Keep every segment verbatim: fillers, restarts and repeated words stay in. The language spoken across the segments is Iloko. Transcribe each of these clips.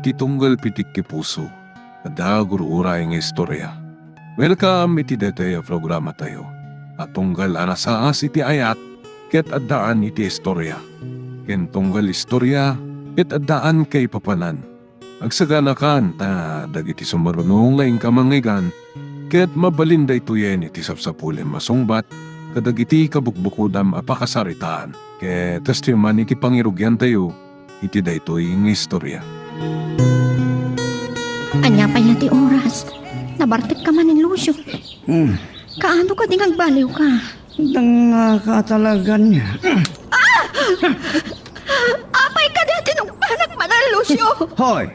Ti tunggal pitik ti puso, adda gur-uray nga istorya. Welcome iti daytoy a programatayo a tunggal a nasaas iti ayat ket addaan iti istorya, ken tunggal istorya ket addaan kaipapanan. Agsaganakan ta dagiti sumaruno nga inka mangngeggan ket mabalin daytoyen iti sapsapulem a sungbat kadagiti kabukbukodam a pakasaritaan. Ket kastoy man iti pangirugiantayo iti daytoy nga istorya. Ania pay la ti oras? Nabartekka man ni Lucio. Hmm. Kaano kadi nga agbaliwka? Dangngaka talaga nia. Apay kadi a tinungpanak, Manang Lucio? Hoy!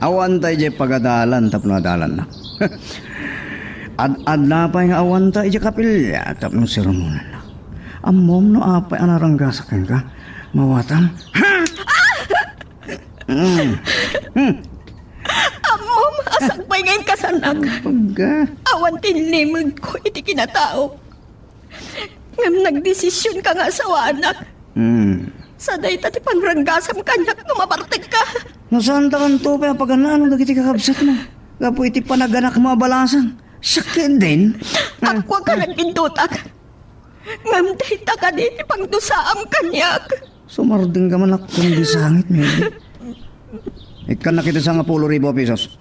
Awan tay diay pagadalan tapno adalanna. Ad-adda pay nga awan tay diay kapilya tapno sermonanna. Ammom no apay a naranggasak kenka? Mawatam? Mm. Mm. Ammom a sakbay nga inkasanak. Pagka. Awan ti inlimedko iti kinatao. Ngem nagdesisionka nga asawaanak. Hmm. Sa dayta ti pangranggasam kaniak no mabartekka. No saantakanto pay a paganaan dagiti kakabsatmo gapu iti panaganakmo a balasang, siak ketdin. Appoka nagbiddutag. Ngem dayta kadi ti pangdusaam kaniak. Sumardengka man a kundi sangit, Mildred. Ikkannak iti sangapulo ribu a pesos.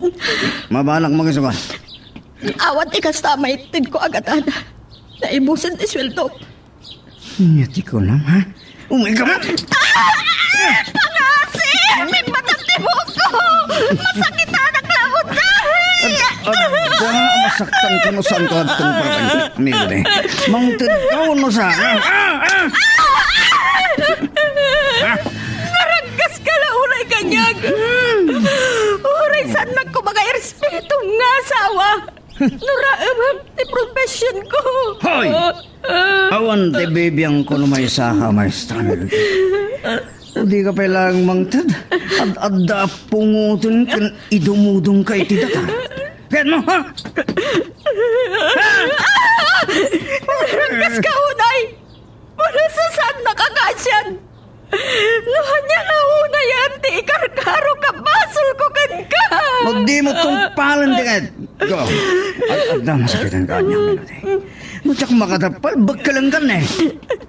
Mabanak mangisukan. Awan ti kasta a maittedko a gadana. Naibusen ti sueldok. Ania ti kunam, ha? Umay ka man! Ah! Pangasi! Mimmatam ti buokko! Masakitanak la unay! Ad-, adda, masaktan ka no saan ka agtungpal kaniak, Mildred. Mangted ka no saan, ha? Ah! Ah! Naranggas ka la unay kaniak! Uray saannak koma nga irespeto nga asawa! Nuraem ti professionko. Hoy! Awan ti bibiangko no maisaka, Maestra Mildred. Dika pay laeng mangted. Ad-adda a pungoten ken idumudongka iti data. Ket mo, ha? Naranggaska unay! Wala sa saannaka kasian! No ania nga unayen ti ikarkarok a basolko kenka! No dimo tungpalen ti kayatko. Ad-adda masakiten ka, ania, Mildred. No diak makadappal, bekkelengkan, eh.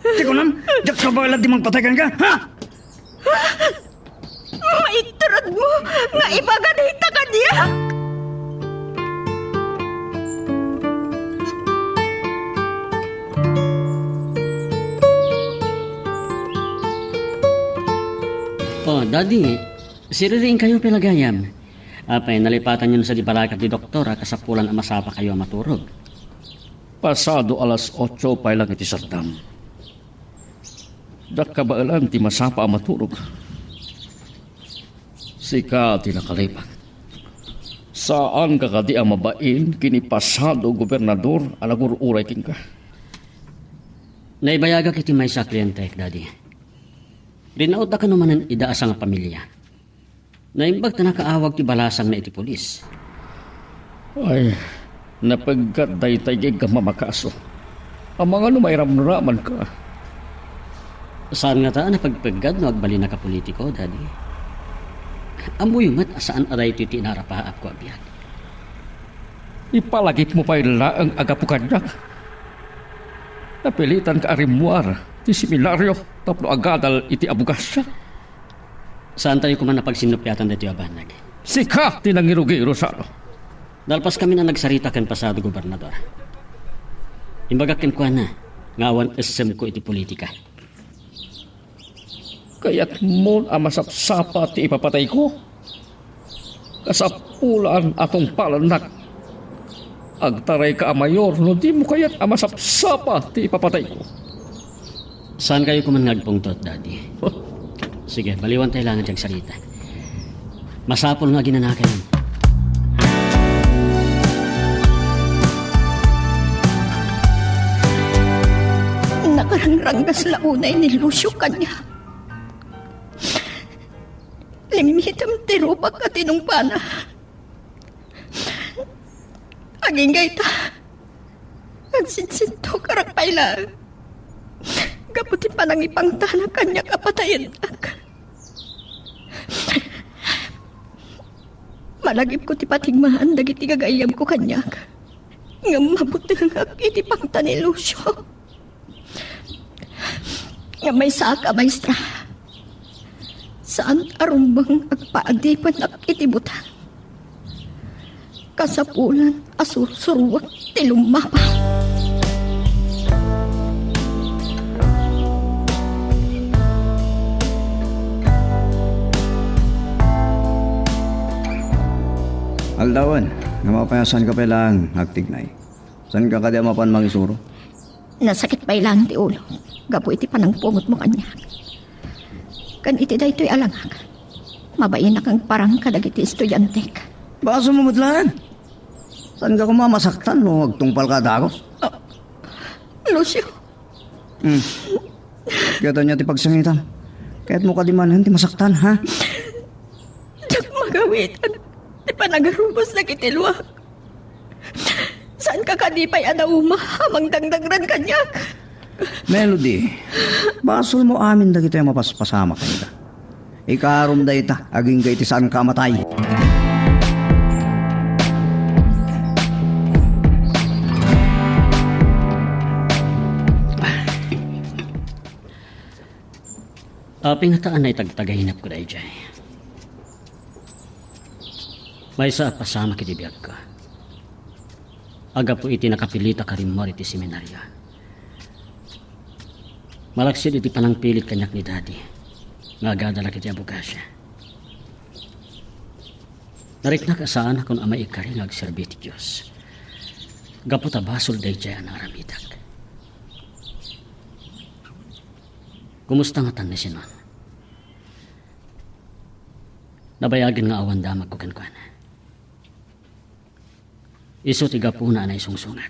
Ti kunam, diak kabaelan ti mangpatay kenka, ha? Maituredmo nga ibaga dayta kaniak! Oh, Daddy, siririingkayo pay la gayam. Apay, nalipatanyo sa di barakat ti doktor a kasapulan a masapakayo a maturog? Pasado alas otso pay lang iti sardam. Diak kabaelan ti masapa a maturog. Sika ti nakalipag. Saanka kadi a mabain ken ni pasado gobernador a nagur-uray kenka? Naibayagak iti maysa a klientek, Daddy. Rinautda kano manen ida a sangapamilia. Naimbag ta nakaawag ti balasangna iti pulis. Ay, napeggat daytay nga iggammam a kaso. Amangan no mairamramanka. Saan ngata a napegpeggad no agbalinak a politiko, Daddy? Ammoyo met a saan a daytoy ti inarapaapko a biag. Ipalagipmo pay laeng a gapu kaniak. Napilitanka a rimmuar ti seminario tapno agadal iti abogasia. Saantayo koma a pagsinnupiatan daytoy a banag. Sika ti nangirugi, Rosano. Nalpaskamin a nagsarita ken pasado gobernador. Imbagak kenkuana nga awan essemko iti politika. Kayatmon a masapsapa ti ipapatayko? Kasapulan a tungpalennak. Agtarayka a mayor no dimo kayat a masapsapa ti ipapatayko. Saankayo koma nga agpungtot, Daddy. Sige, baliwantay laeng ti agsarita. Masapul nga aginanakayon. Nakarangranggas la unay ni Lucio kaniak. Limmitem ti rupak a tinungpana. Agingga ita, agsinsintukarak pay laeng gapu ti panangipangtana kaniak a patayennak. Alagipko ti patigmaan dagiti gagayyemko kaniak. Ngem mabutengak iti pangta ni Lucio. Ngem maysaak a maestra. Saan a rumbeng agpaadipenak iti butang. Kasapulan a sursuruek ti lummapaw. Aldawen, nga mapayasan ka pay laeng, agtignay. Saan ka kadi a mapan mangisuro? Nasakit pay laeng ti ulo gapu iti panangpungotmo kaniak. Ken iti daytoy a langak, mabainak nga agparang kadagiti estudiantek. Basolmo met laeng. Saan ka koma masaktan no agtungpal ka a dagus? Ah, Lucio. Hmm. Ket ania ti pagsangitam? Kayatmo kadi manen ti masaktan, ha? Diak magawitan ti panagarubas dagiti luak. Saan ka kadi pay a nauma a mangdangdangran kaniak? Melody, basolmo amin dagitoy a mapaspasamak kaniak. Ikarom dayta agingga iti saan ka a matay. Apay ngata a naitagtagainepko daydiay? Maysa a pasamak iti biagko. Aggapu iti nakapilitak a rimmor iti seminario. Malaksid iti panangpilit kaniak ni Daddy nga agadalak iti abogasia. Nariknak a saanak a maikari nga agserbi ti Dios. Gapu ta basol daydiay a naaramidek. Kumusta ngatan ni Sinon? Nabayagen nga awan damagko kenkuana. Isu ti gapuna a naisungsongak.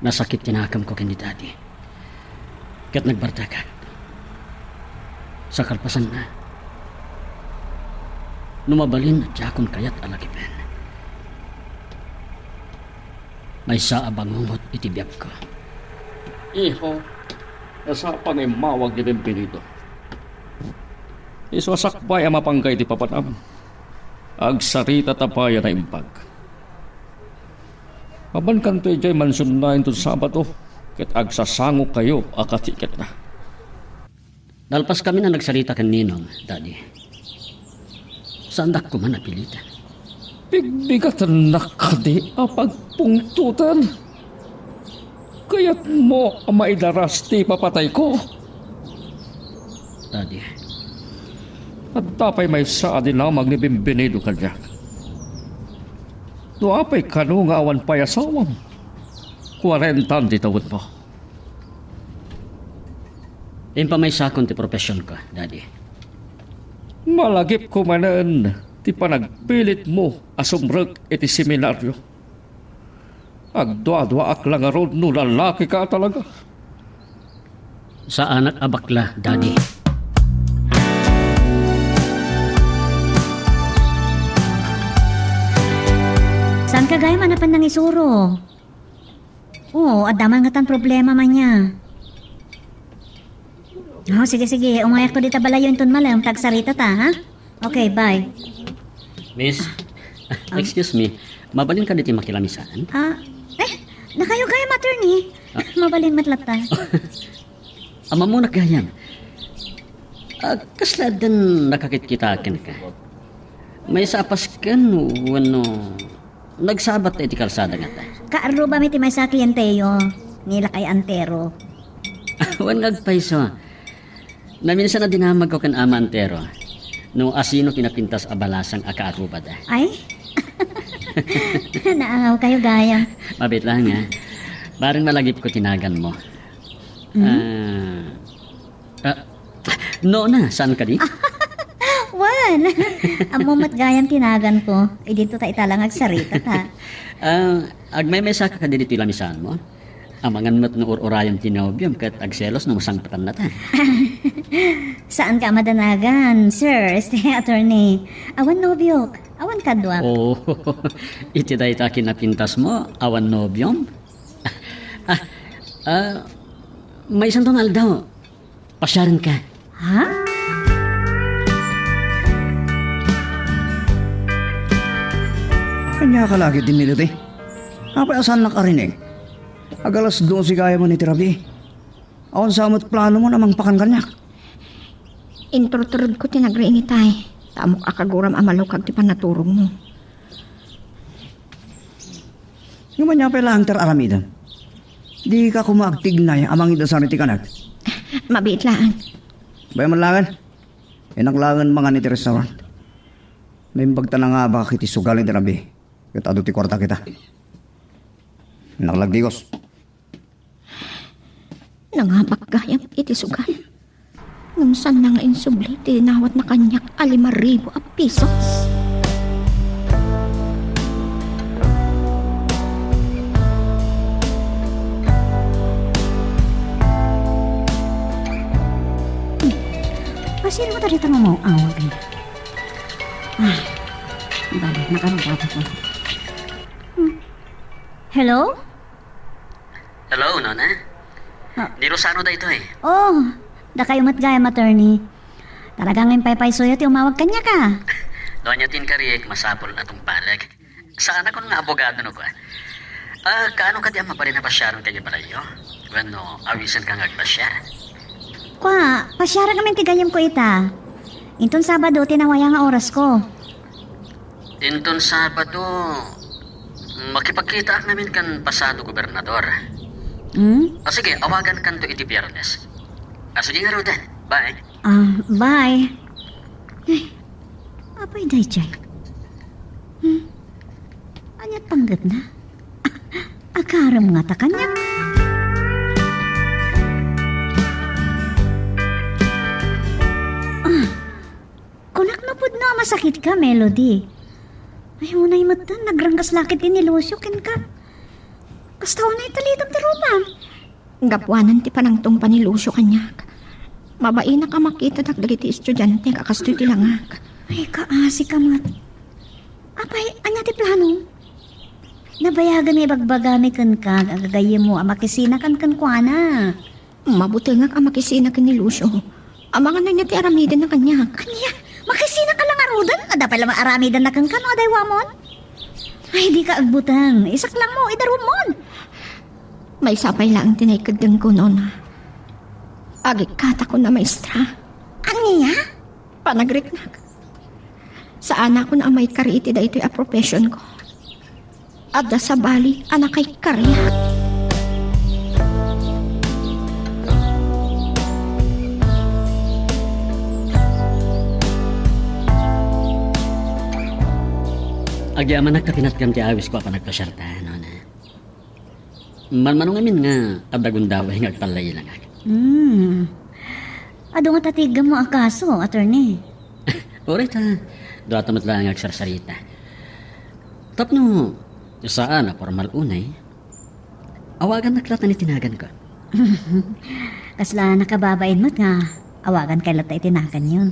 Nasakit ti nakemko ken ni Daddy. Ket nagbartekak. Sa kalpasanna, no mabalin, diakon kayat a lagipen. Maysa a bangungot iti biagko. Iho, nasapa nga immawag ni Bienvenido. Isu a sakbay a mapanka iti papanam. Agsaritata pay a naimbag. Mapankanto idiay mansionna inton Sabado, ket agsasangokayo a katiketna. Nalpaskamin a nagsarita ken Ninong, Daddy. Saandak koma a piliten. Bigbigatennak kadi a pagpungtoten? Kayatmo a maidaras ti ipapatayko? Daddy. Adda pay maysa a dinamag ni Bienvenido kaniak. No apay kano nga awan pay asawam? Kuarentan ti tawenmo. Impamaysakon ti professionko, Daddy. Malagipko manen ti panagpilitmo a sumrek iti seminario. Agduaduaak la ngarud no lalaki ka talaga. Saanak a bakla, Daddy. Saan ka gayam a napan nangisuro? Oo, adda man ngatan problema man niya. Oh, sige, sige. Umayakto dita balayo inton malem, ta agsarita ta, ha? Okay, bye. Miss, ah, excuse me, mabalin ka diti makilamisan? Ah, eh, nakayo gayam, attorney. Ah. Mabalin met latta. Ammonak gayam. Ah, kasla addan nakakitkita kenka? Maysa a pasken wenno nagsabat iti kalsada ngata? Kaarrubami ti maysa a klienteyo, ni lakay Antero. Wen nga agpayso. Naminsan a dinamagko ken Ama Antero no asino ti napintas a balasang a kaarrubada. Ay? Naangawkayo gayam. Mabiit laeng, ha. Bareng malagipko ti naganmo. Hmm? Ah, ah, no, na, saan kadi? Wen, ammo met gayam ti naganko. Idinto ta ita la nga agsarita ta. Ah, agmaymaysaka kadi ditoy lamisaanmo? Amangan met no ur-urayam ti nobiom ket agselos no masangpetanna ta. Saanka a madanagan, sir, este, attorney. Awan nobiok, awan kaduak. Oh, iti dayta a kinapintasmo, awan nobiom? Ah, ah, maysanto nga aldaw, pasiarenka. Ha? Ania ka la ketdi, Melody? Apay a saannak a rinig? Ag-alas dose gayam iti rabii. Awan sa met plano mo a mangpakan kaniak. Inturturedko ti nagriing itay, ta ammok a kaguram a malukag ti pannaturogmo. Ngem ania pay laeng ti ar-aramidem? Dika koma agtignay a mangidasan iti kanak? Mabiit laeng. Bay man laengen. Innak laengen mangan iti restaurant. Naimbag ta nangabak iti sugal iti rabii. Ket adu ti kuarta kita. Innak lagdigos. Nangabak gayam iti sugal. Ngem saanna nga insubli ti inawatna kaniak a lima ribu a pisos. Masirmo ta dita mamaw-awag. Ah, bale, nakarugata ko. Hmm. Hello? Hello, Nona? Ah. Ni Rosano daytoy. Oh, dakayo met gayam, attorney. Talaga nga impaypaysoyo ti umawag kaniak, a. No ania ti inkariek, masapul a tungpalek. Saanakon nga abogado no kua. Ah, kaano kadi a mabalin a pasiaren kaniak balay yo? Wenno, awisenka nga agpasiar? Kua, pasiarak ngamin ti gayyemko ita. Inton Sabado ti nawaya nga orasko. Inton Sabado, makipagkitaak ngamin ken pasado gobernador. Hmm? Ah, sige, awagankanto iti Biyernes. Ah, sige ngaruden. Bye. Ah, bye. Ay, apay daydiay? Hmm? Ania't panggepna? Agarem ngata kaniak? Ah, kunak no pudno a masakitka, Melody. Ay, unay metten, nagranggas la ketdi ni Lucio kenka. Kasta unay italitam ti rupam. Gapuanan ti panangtungpa ni Lucio kaniak, mabainak a makita dagiti estudiante a kastoy ti langak. Ay, kaasi ka met. Apay, ania ti plano? Nabayagan nga ibagbagami kenka nga agagayyemmo a makisinakan kenkuana. Mabutengak a makisina ken ni Lucio. Amangan ania ti aramidenna kaniak. Ania? Makisina ka la ngaruden? Adda pay la maaramidenna kenka no adda awan? Ay, dika agbuteng. Isaklang mo, idarumon. Maysa pay laeng ti naikeddengko, Nona. Agikkatakon a maestra. Ania? Panagriknak. Saanakon a maikari iti daytoy a professionko. Adda sabali a nakaikariak. Agyamanak ta pinatgam ti awisko a panagpasiarta, Nona. Manmano ngamin nga adda gundaway nga agpallay langak. Hmm. Adu nga tatigammo a kaso, attorney? Uray ta, duata met laeng nga agsarsarita. Tapno saan a formal unay, awagannak latta ni tinaganko. Kasla nakababain met nga awagan kay latta iti naganyo.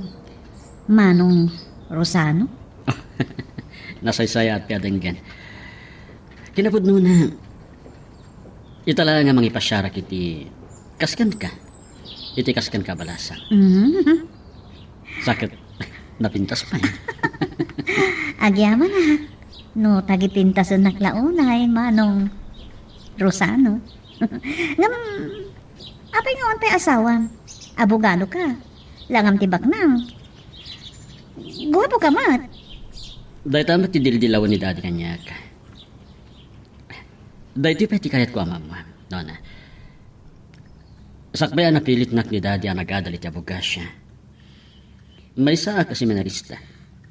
Manong Rosano? Nasaysayaat ti adenggen. Kinapudnona, ita la nga mangipasiarak iti kaskenka. Iti kaskenka a balasak. Mhm. Sa ket, napintas pay. Agyamanak. No, tagipintasennak la unay, Manong Rosano. Ngem, apay nga awan pay asawam? Abogado ka. Langam ti baknang. Guapo ka met. Dayta met ti dildilawen ni Daddy kaniak. Daytoy pay ti kayatko a maammuam, Nona. Sakbay a napilitnak ni Daddy a nagadal iti abogasia, maysaak a seminarista.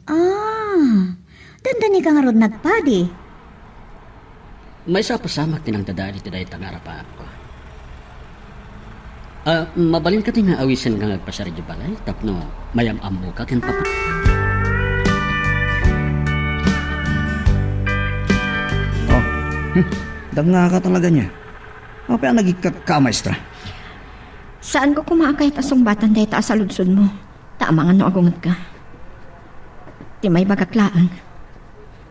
Ah, dandani ka ngarud nagpadi? Maysa a pasamak ti nangdadael iti dayta nga arapaapko. Ah, mabalin kadi nga awisenka nga agpasiar idiay balay tapno mayam-ammoka ken papa? Oh, hmm, dangngaka talaga nia. Apay a nagikkatka, maestra? Saanko koma a kayat a sungbatan dayta a saludsodmo, ta amangan no agungetka. Ti maibagak laeng,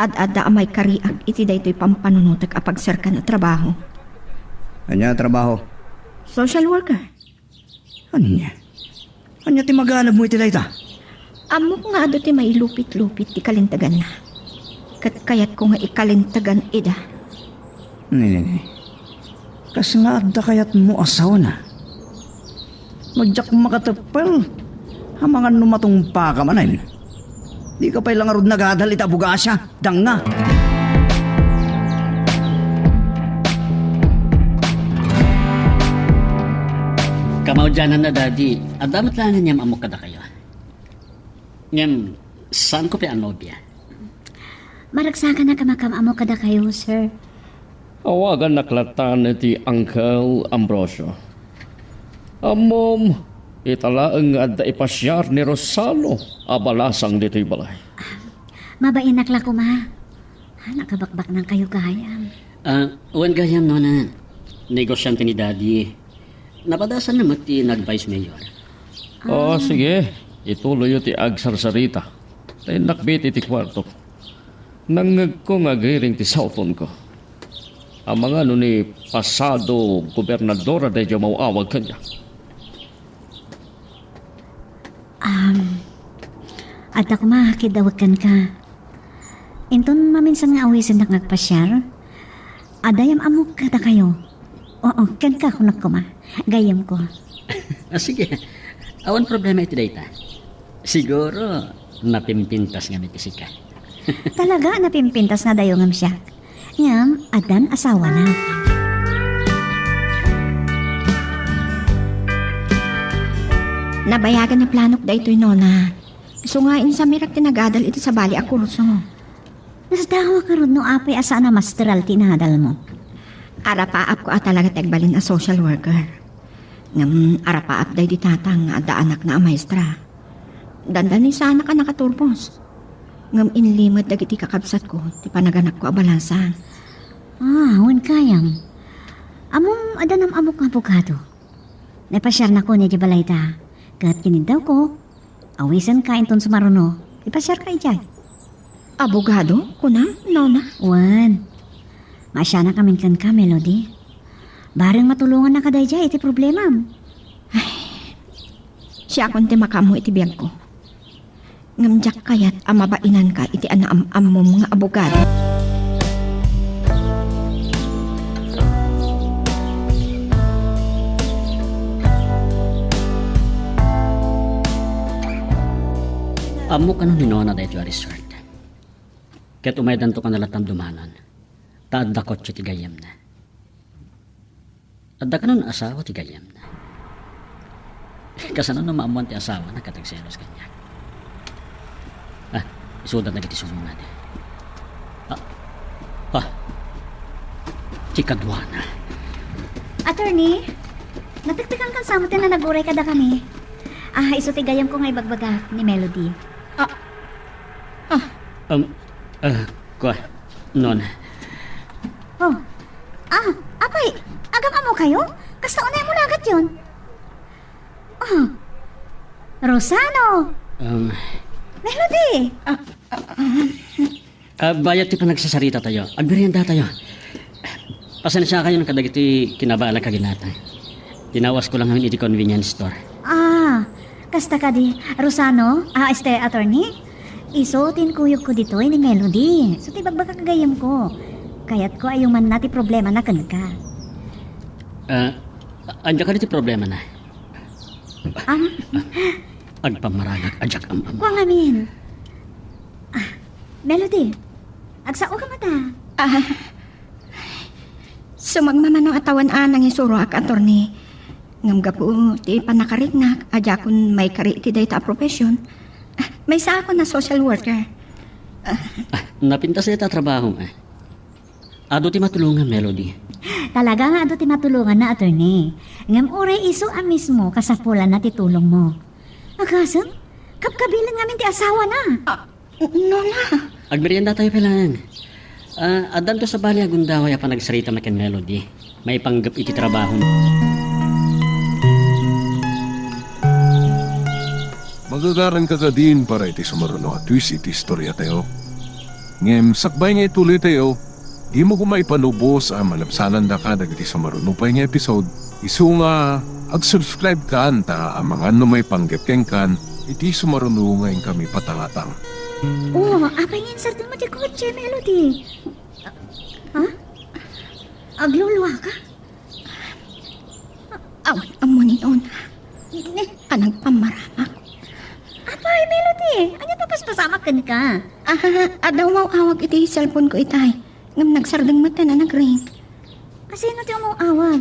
ad-adda a maikariak iti daytoy pampanunotek a pagserkan a trabaho. Ania a trabaho? Social worker. Ania? Ania ti maganabmo iti dayta? Ammok nga adu ti mailupit-lupit ti kalinteganna. ket kayatko nga ikalintegan ida. Nini, kas nga adda kayatmo a sawana? No diak makateppel, amangan no matumbaka manen. Dika pay la ngarud nagadal iti abogasia, danga. Kamaudiananna, Daddy, adda met laeng nga am-ammok kadakayo. Ngem, saanko pay a nobia. Maragsakanak a makam-ammo kadakayo, sir. Awagannak latta ti Uncle Ambrosio. Ammom, ita laeng nga adda ipasiar ni Rosano a balasang ditoy balay. Mabainak la koma. Ah, nakabakbaknangkayo gayam. Ah, wen gayam, Nona. Negosiante ni Daddy. Napadasanna met ti nag-vice mayor. Ah, ah, sige. Ituloyyo ti agsarsarita. Ta innak met iti kuartok. Nangngegko nga agiring ti cellphone-ko. Amangan no ni pasado gobernadora daydiay a maawag kaniak. Um, adda koma a kiddawek kenka. Inton maminsan nga awisennak nga agpasiar, adda am-ammok kadakayo. Oo, kenka kunak koma. Gayyemko. Ah, sige. Awan problema iti dayta. Siguro, napimpintas ngamin ti sika. Talaga a napimpintas nga dayo ngem siak. Ngem, addan asawana. Nabayagan a planok daytoy, Nona. Isu nga insamirak ti nagadal iti sabali a kurso. Nasdaaw a karud no apay a saan a masteral ti inadalmo. Arapaapko a talaga ti agbalin a social worker. Ngem arapaap daydi tatang nga adda anakna a maestra. Dandani saanak a nakaturbos. Ngem inlimed dagiti kakabsatko ti panaganakko a balasang. Ah, wen gayam. Ammom, adda am-ammok nga abogado. Naipasiarnakon idiay balayda. Ket kiniddawko, awisenka inton sumaruno, ipasiarka idiay. Abogado, kunam, Nona? Wen. Maasianakamin kenka, Melody. Bareng matulongannaka daydiay iti problemam. Ay, siakon ti makaammo iti biagko. Ngem diak kayat a mabainanka iti naam-ammom nga abogado. Ammok a no ni Nona daytoy a resort. Ket umaydanto kano lattan dumanon, ta adda kotse ti gayyemna. Adda kanon asawa ti gayyemna. Kasano no maammoan ti asawana ket agselos kaniak? Ah, isuda dagiti sumungad. Ah, ah, ti kaduana. Attorney, natektekankan sa met ti nanaguray kadakami. Ah, isu ti gayyemko nga ibagbaga ni Melody. Ah, ah. Um, ah, kua, Nona. Oh. Ah, apay, agam-ammokayo? Kasta unay a mulagatyon? Ah. Rosano! Um. Melody! Ah, ah, ah. Ah, bayat ti panagsasaritatayo, agmeriendatayo. Pasensiakayon kadagiti kinabalag a ginatang. Tinawasko la ngamin iti convenience store. Ah, kasta kadi, Rosano, ah, este, attorney? Isu ti inkuyogko ditoy ni Melody. Isu ti ibagbagak a gayyemko. Kayatko a yumanna ti problemana kenka. Ah, ania kadi ti problemana? Am? Agpammarangak a diak am-ammo. Kua ngamin. Ah, Melody, agsaoka met a. Ah, sumagmamano a tawen a nangisuroak, attorney. Ngem gapu ti pannakariknak a diakon maikari iti dayta a profession, ah, maysaakon a social worker. Ah. Ah, napintas dayta a trabahom, eh. Adu ti matulongam, Melody. Talaga nga adu ti matulonganna, attorney. Ngem uray isu a mismo kasapulanna ti tulongmo. Agasem, kabkabilen ngamin ti asawana. Ah, Nona. Agmeriendatayo pay laeng. Ah, addanto sabali a gundaway a panagsarita ken Melody maipanggep iti trabahona. Magagaranka kadin para iti sumaruno a twist iti istoriatayo. Ngem sakbay nga ituloytayo, dimo koma ipalubos a malabsanandaka dagiti sumaruno pay nga episode. Isu nga, ag-subscribe kan ta amangan no maipanggep kenkan iti sumaruno nga inkami patangatang. Oh, apay nga insardengmo ti kotse, Melody? Ha? Agluluaka? Awan ammo ni Nona. Ne? A nagpammaramak. Apay, Melody, ania ti napaspasamak kenka? Ah, adda umaw-awag iti cellphone ko itay. Ngem nagsardeng met a nag-ring. Asino ti umaw-awag?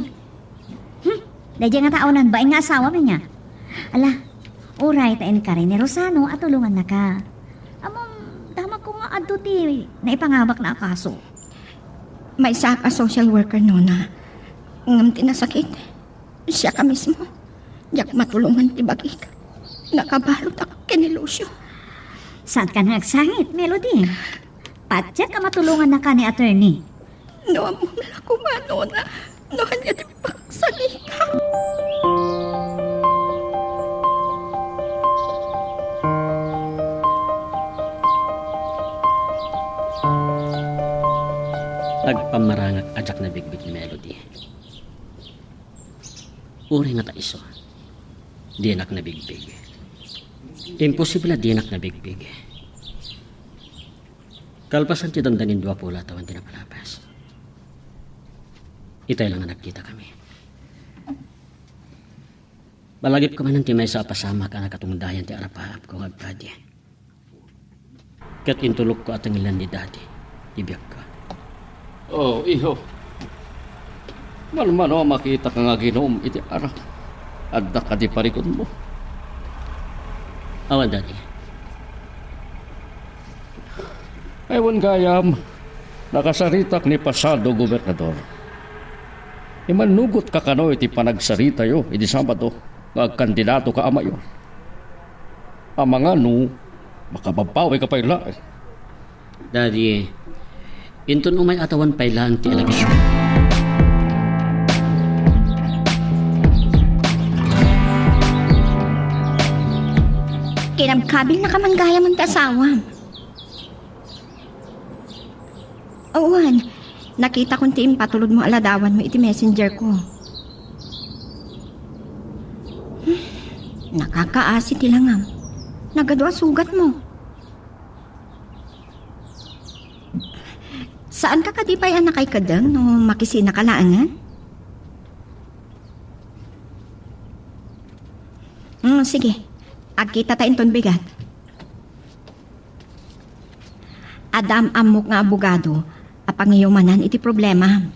Hmm, daydiay ngata a unanbain nga asawam ania? Ala, uray ta inkari ni Rosano a tulongannaka. Ammom, damagko nga adu ti naipangabakna a kaso. Maysaak a social worker, Nona. Ngem ti nasakit, siak a mismo. Diak matulongan ti bagik. Nakabaludak ken ni Lucio. Saanka nga agsangit, Melody. Patiek a matulongannaka ni attorney. No ammom la koma, Nona, no ania ti pagsagitak. Agpammarangak a diak nabigbig ni Melody. Uray ngata isu, dinak nabigbig. Imposible a dinak nabigbig. Kalpasan ti dandani, dua pay la a tawen ti napalabas. Itay la nga nagkitakami. Malagipko manen ti maysa a pasamak a nakatungdayan ti arapaapko nga agpadi. Ket intulokko a tenglen ni Daddy ti biagko. Oh, iho. Manmano a makitak nga aginum iti arak. Adda kadi parigunmo? Awan, Daddy. Ay, wen gayam, nakasaritak ni pasado gobernador. Imannugotka kano iti panagsaritayo idi Sabado nga agkandidatoka a mayor. Amangan no makababawika pay laeng. Daddy, inton umay-atawan pay laeng ti eleksyon. Kinabkabilnaka man gayam ti asawam. Awan, nakitakon ti impatulodmo a ladawanmo iti messenger ko. Hmm, nakakaasi ti langam. Nagadu a sugatmo. Saanka kadi pay a nakaikeddeng no makisinaka laengen? Hmm, sige. Agkitata inton bigat. Adda am-ammok nga abogado a pangiyomanan iti problemam.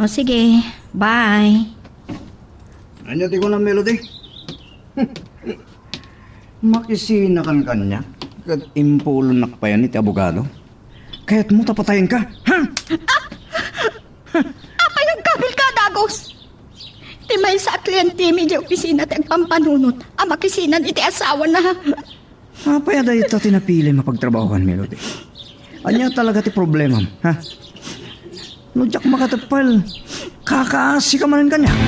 O sige, bye. Ania ti kunam, Melody? Makisinakan kaniak ket impulonnak payen iti abogado. Kayatmo ta patayenka, ha? Apay, agkabilka, Dagos? Ti maysa a klientemi idiay opisina ti agpampanunot a makisinan iti asawana. Apay a dayta ti napilim a pagtrabahuan, Melody? Ania talaga ti problemam, ha? No diak makatepel, kakaasika manen kaniak.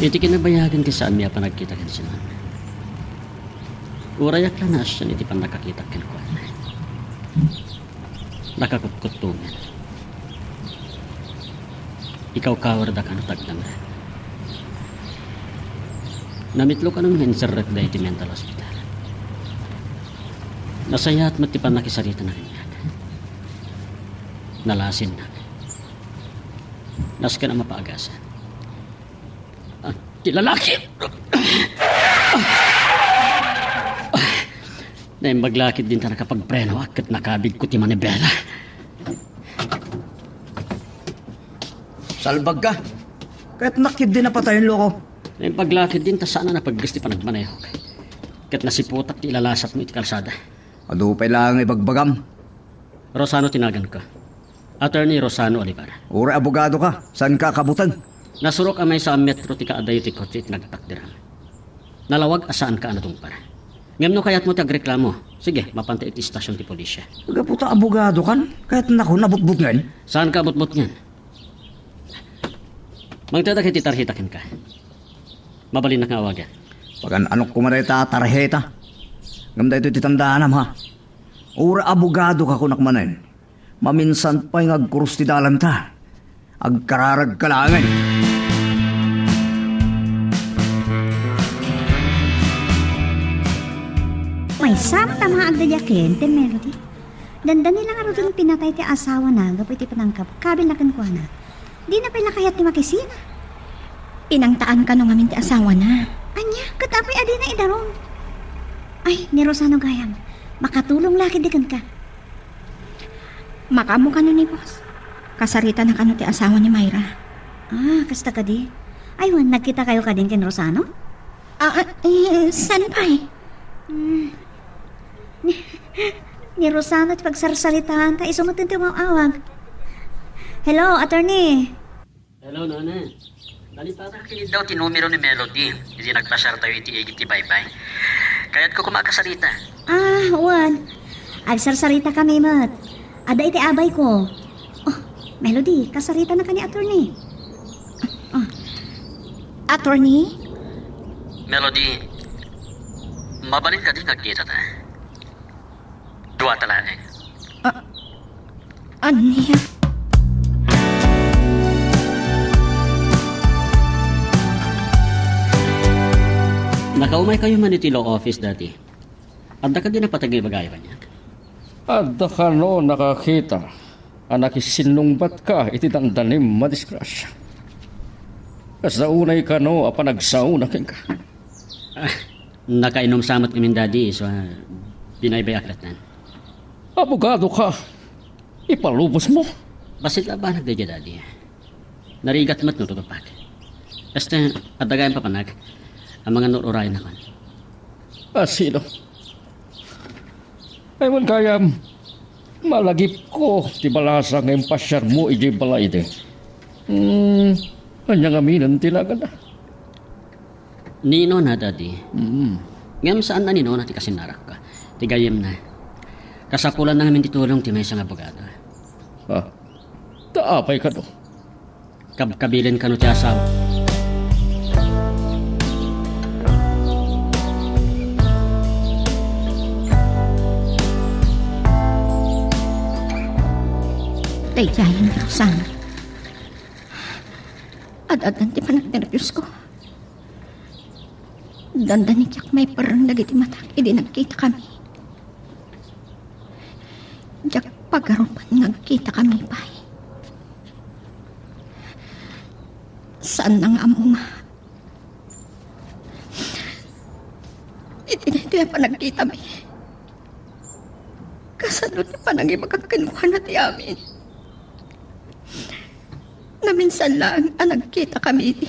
Iti kinabayagan ti saanmi a panagkita ken Sinan, urayak la naasian iti pannakakitak kenkuana. Nakakutkuttongen. Ikawkawarda kano ti agdangan. Namitlo kano nga inserrekda iti mental hospital. Nasayaat met ti pannakisaritana kaniak. Nalasinnak. Nasken a mapaagasan. Ah, ti lalaki! Naimbag la ketdin ta nakapagpreno ket nakabigko ti manibela. Salbagka! Kayatnak ketdin a patayen, loko. Naimbag la ketdin ta saan a napagges ti panagmanehok. Ket nasiputak ti ilalasatmo iti kalsada. Adu pay laeng ibagbagam. Rosano ti naganko. Attorney Rosano Olivar. Uray abogadoka, saanka a kabuteng? Nasurok a maysa a metro ti kaadayo ti kotse iti nagtakderam. Nalawag a saanka a natungpal. Ngem no kayatmo ti agreklamo, sige, mapanta iti istasion ti polisia. Gapu ta abogadokan, kayatnakon a butbutngen? Saanka a butbutngen. Mangtedak iti tarheta kenka. Mabalinnak nga awagen. Pagan-anok koma dayta a tarheta. Ngem daytoy ti tandaanam, ha? Uray abogadoka, kunak manen. Maminsan pay nga agkurus ti dalanta. Agkararagka laengen. Saan ta maagda diay ken ti Melody? Dandani la ngaruden pinatay ti asawana gapu iti panangkabkabilna kenkuana. Dina pay la kayat ti makisina. Pinangtaan kano ngamin ti asawana. Ania, ket apay a dina idarum? Ay, ni Rosano gayam, makatulong la ketdi kenka. Makaammo kano ni boss? Kasaritana kano ti asawa ni Myra? Ah, kasta kadi? Ay, wen, nagkitakayo kadin ken Rosano? Ah, ah, eh, saan pay? Hmm. Ni, ni Rosano ti pagsarsaritaanta, isu met ti umaw-awag. Hello, attorney. Hello, Nona. Nalipatan ket daw ti numero ni Melody, idi nagpasiartayo iti igid ti baybay. Kayatko koma a kasarita. Ah, wen. Agsarsaritakami met. Adda iti abayko. Oh, Melody, kasaritana ka ni attorney. Oh. Attorney? Melody, mabalin kadi nga agkitata? Duata laeng. Ah, ania? Nakaumaykayo man iti law office, Daddy. Adda kadi napateg nga ibagayo kaniak? Adda kano nakakita a nakisinnungbatka iti dandanim a disgrasya? Kasda unay kano a panagsaona kenka? Ah, nakainum sa met ngamin, Daddy, isu a binaybayak latta. Abogado ka. Ipalubos mo. Bassit la banag daydiay, Daddy. Narigat met no tutupag. Basta, adda gayam papanag a mangan-ur-urayennakon. Ah, sino? Ay, wen gayam, malagipko ti balasa nga impasiarmo idiay balay idi. Hmm, ania ngamin ti naganna? Ni Nona, Daddy. Mm. Ngem saan a ni Nona ti kasinnarakko. Ti gayyemna. Kasapulanna ngamin ti tulong ti maysa nga abogado. Ah, ta apay kano? Kabkabilen kano ti asawa. Daydiayen, Rosana. Ad-addan ti panagnerbios ko. Dandani diak maiparreng dagiti matak idi nagkitakami. Diak pagarupan nga agkitakami pay. Saanna nga ammoma iti daytoy a panagkitami. Kasano ti panangibagak kenkuana ti amin? Naminsan laeng a nagkitakami idi.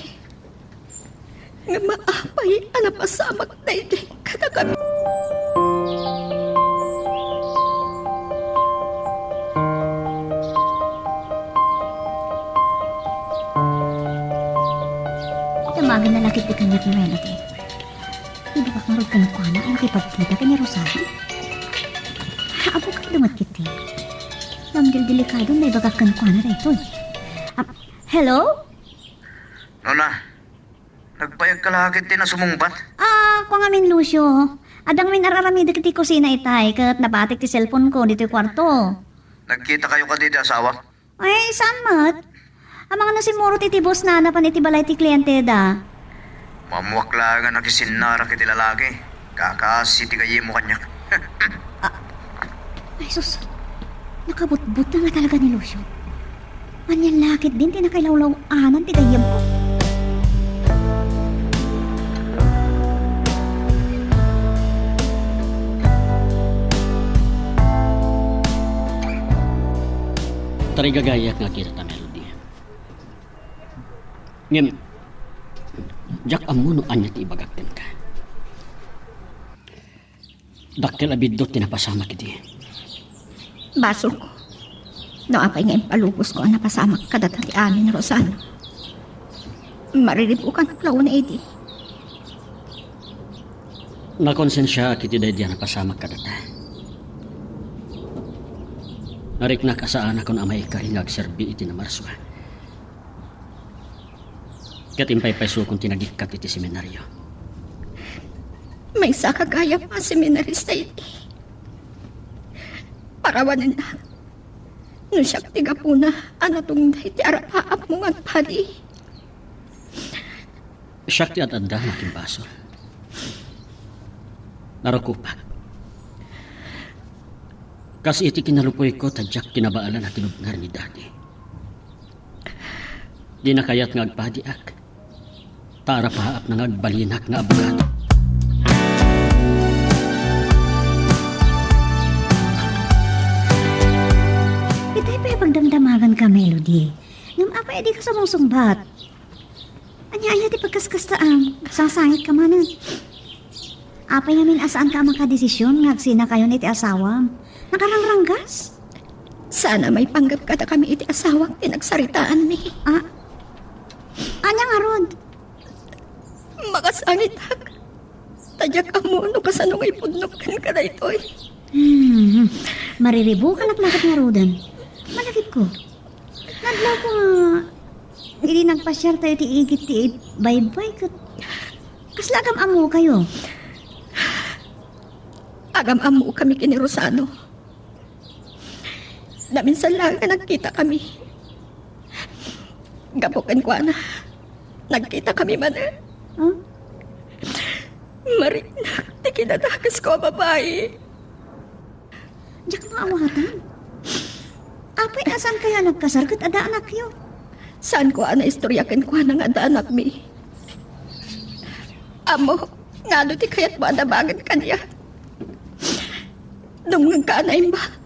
Ngem apay a napasamak daydi kadakami? Damagen na la ketdi kaniak ni Melody. Ibagak ngarud kenkuana a nakipagkita ken ni Rosario. Abogado met ketdi. Ngem delikado nga ibagak kenkuana daytoy. Ah, hello? Nona, nagbayag ka la ketdi a sumungbat? Ah, kua ngamin, Lucio. Adda ngamin ar-aramidek iti kusina itay, ket nabatik ti cellphone ko ditoy kuarto. Nagkitakayo kadi ti asawam? Ay, saan met? Amangan a simmurot iti boss na napan iti balay ti klienteda. Maammoak laeng a nakisinnarak iti lalaki. Kakaasi ti gayyemmo kaniak. Ah, ay, sus. Nakabutbuteng nga talaga ni Lucio. Ania la ketdin ti nakailawlaw-anan ti gayyemko. Tarigagayat nga kita, Melody. Ngem, diak ammo no ania ti ibagak kenka. Dakkel a biddut ti napasamak idi. Basolko. No apay nga impalubosko a napasamak kadata ti amin, Rosana. Mariribukan la unay idi. Nakonsensiaak iti daydi a napasamak kadata. Nariknak a saanakon a maikari nga agserbi iti namarsoa. Ket impaypaysukon ti nagikkat iti seminario. Maysaka gayam a seminarista iti. Parawanennak no siak ti gapuna a natungday ti arapaapmo ngan padi. Siak ti ad-adda nga agimbasol. Narukopak. Kas iti kinalupuyko ta diak kinabaelan a tinubngar ni Daddy. Dina kayat nga agpadiak. Ta arapaapna nga agbalinak nga abogado. Itay pay pagdamdamaganka, Melody. Ngem apay a dika sumungsungbat? Ania aya ti pagkaskastaam? Sasangit ka manen. Apay ngamin a saan ka a makadesisyon nga agsinakayon iti asawam? Nakarangranggas? Saan a maipanggep kadakami iti asawak ti nagsaritaanmi. Ah? Ania ngarud? Makasangitak. Ta diak ammo no kasano nga ipudnok kenka daytoy. Hmm. Mariribukanak laket ngaruden. Malagipko. Nadlawko nga idi nagpasiartayo iti igid ti baybay ket kasla agam-ammokayo. Agam-ammokami ken ni Rosano. Naminsan laeng a nagkitakami. Gapu kenkuana, nagkitakami manen. Huh? Mariknak ti kinadakesko a babai. Diak maawatan. Apay a saankayo a nagkasar ket adda anakyo? Saanko a naistorya kenkuana nga adda anakmi. Ammok nga adu ti kayatmo a nabangen kaniak. Dumngegka a naimbag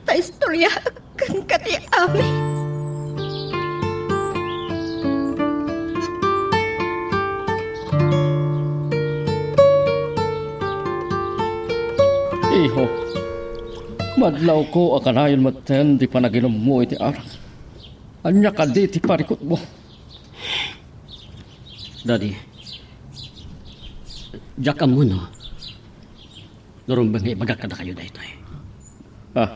ta istoryaak kenka ti amin. Iho, madlawko a kanayon metten ti panaginummo iti arak. Ania kadi ti parikutmo? Daddy, diak ammo no, no rumbeng nga ibagak kadakayo daytoy. Ah,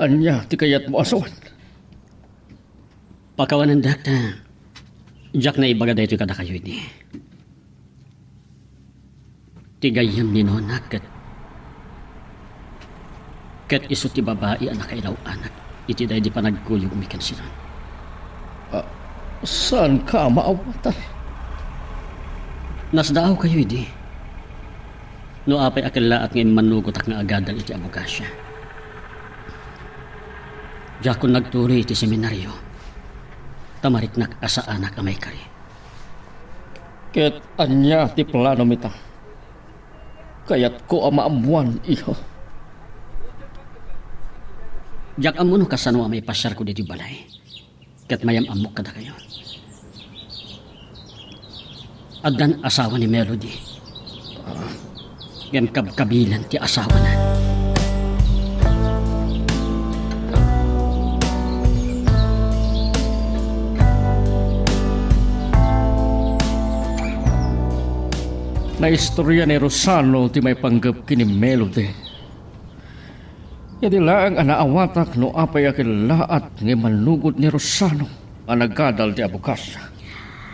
ania ti kayatmo a sawen? Pakawanendak ta diak naibaga daytoy kadakayo idi. Ti gayyem ni Nona ket, ket isu ti babai a nakailaw-anak iti daydi panagkuyogmi ken Sinon. Ah, saanka a maawatan? Nasdaawkayo idi. No apay a kellaat nga immannugotak nga agadal iti abogasia. Diakon nagtuloy iti seminario, ta mariknak a saanak a maikari. Ket ania ti planom ita? Kayatko a maammoan, iho. Diak ammo no kasano a maipasiarko ditoy balay. Ket mayam-ammok kadakayo. Addan asawa ni Melody. Ngem kabkabilan ti asawana. Naistorya ni Rosano ti maipanggep ken ni Melody. Idi laeng a naawatak no apay a kellaat nga immannugod ni Rosano a nagadal ti abogasia.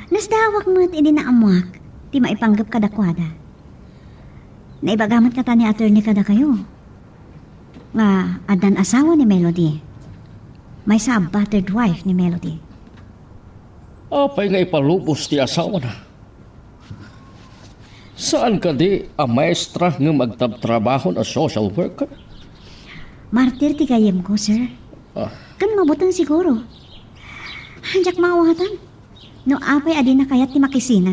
Nasdaawak met idi naammoak ti maipanggep kadakuada. Naibaga met kata ni attorney kadakayo nga addan asawa ni Melody. Maysa a battered wife ni Melody. Apay nga ipalubos ti asawana? Saan kadi a maestra ngem agtabtrabahon a social worker? Martir ti gayyemko, sir. Ah. Ken mabuteng siguro. Diak maawatan no apay a dina kayat ti makisina.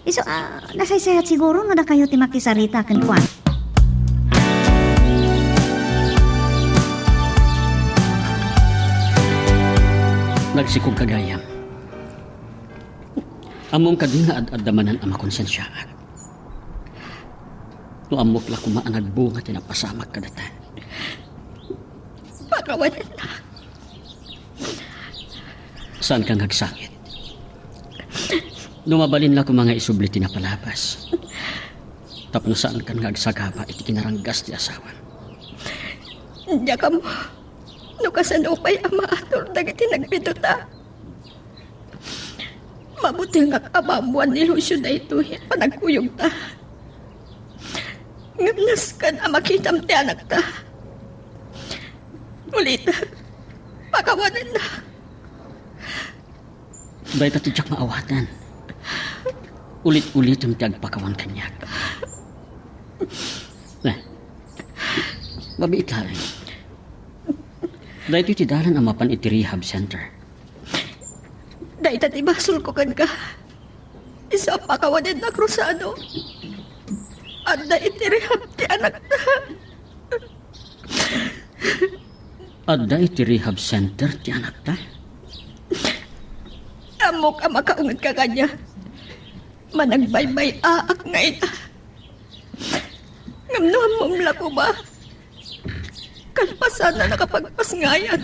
Isu a nasaysayat siguro no dakayo ti makisarita kenkuana. Nagsikog ka gayam. Ammom kadi nga ad-adda manen a makonsensiaak? No ammok la koma a nagbunga ti napasamak kadata. Pakawanennak. Saanka nga agsangit. No mabalin la koma nga isubli ti napalabas. Tapno saankan nga agsagaba iti kinaranggas ti asawam. Diak ammo no kasano pay a maatur dagiti nagbiduta. Mabutengak a maammoan ni Lucio daytoy a panagkuyogta. Ngem nasken a makitam ti anakta. Ulitek, pakawanennak. Dayta ti diak maawatan. Ulit-ulitem ti agpakawan kaniak. Eh, Kabiit laeng. Daytoy ti dalan a mapan iti rehab center. Dayta ti basolko kenka. Isu a pakawanennak, Rosano. Adda iti rehab ti anakta. Adda iti rehab center ti anakta? Ammok a makaunget ka kaniak. Managbaybay-aak nga ina. Ngem no ammom la koma, kalpasan a nakapagpasngayak,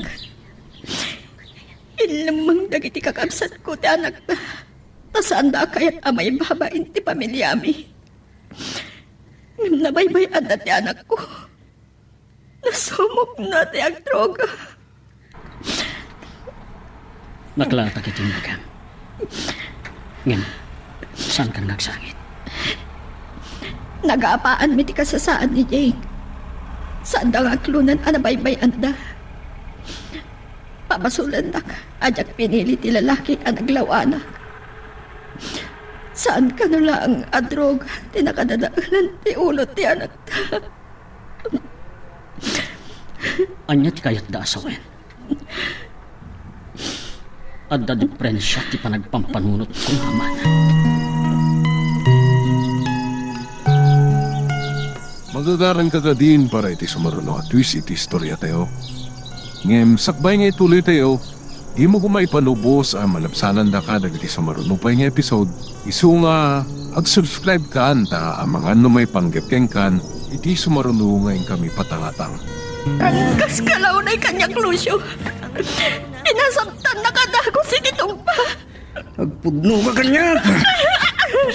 inlemmeng dagiti kakabsatko ti anakta, ta saanda a kayat a maibabain ti pamiliami. Ngem nabaybay-anna ti anakko. Nasumokna ti agdroga. Naklatak iti imbagam. Ngem, saankan nga agsangit? Nagapaanmi ti kasasaan ni Jake. Saanda nga aklonan a nabaybay-anda. Pabasolennak a diak pinili ti lalaki a naglawanak. Saan kano laeng a droga ti nakadadaelan ti ulo ti anakta. Ania ti kayatda a sawen? Adda diferensia ti panagpampanunotko nga amana. Magagaranka kadin para iti sumaruno a twist iti istoriatayo. Ngem sakbay nga ituloytayo, dimo koma ipalubos a malabsanandaka dagiti sumaruno pay nga episode. Isu nga ag-subscribe kan ta amangan no maipanggep kenkan iti sumaruno nga inkami patangatang. Kas kalaunay kaniak, Lucio. Pinasabtan nakadagus iti tungpa. Agpudno ka kaniak.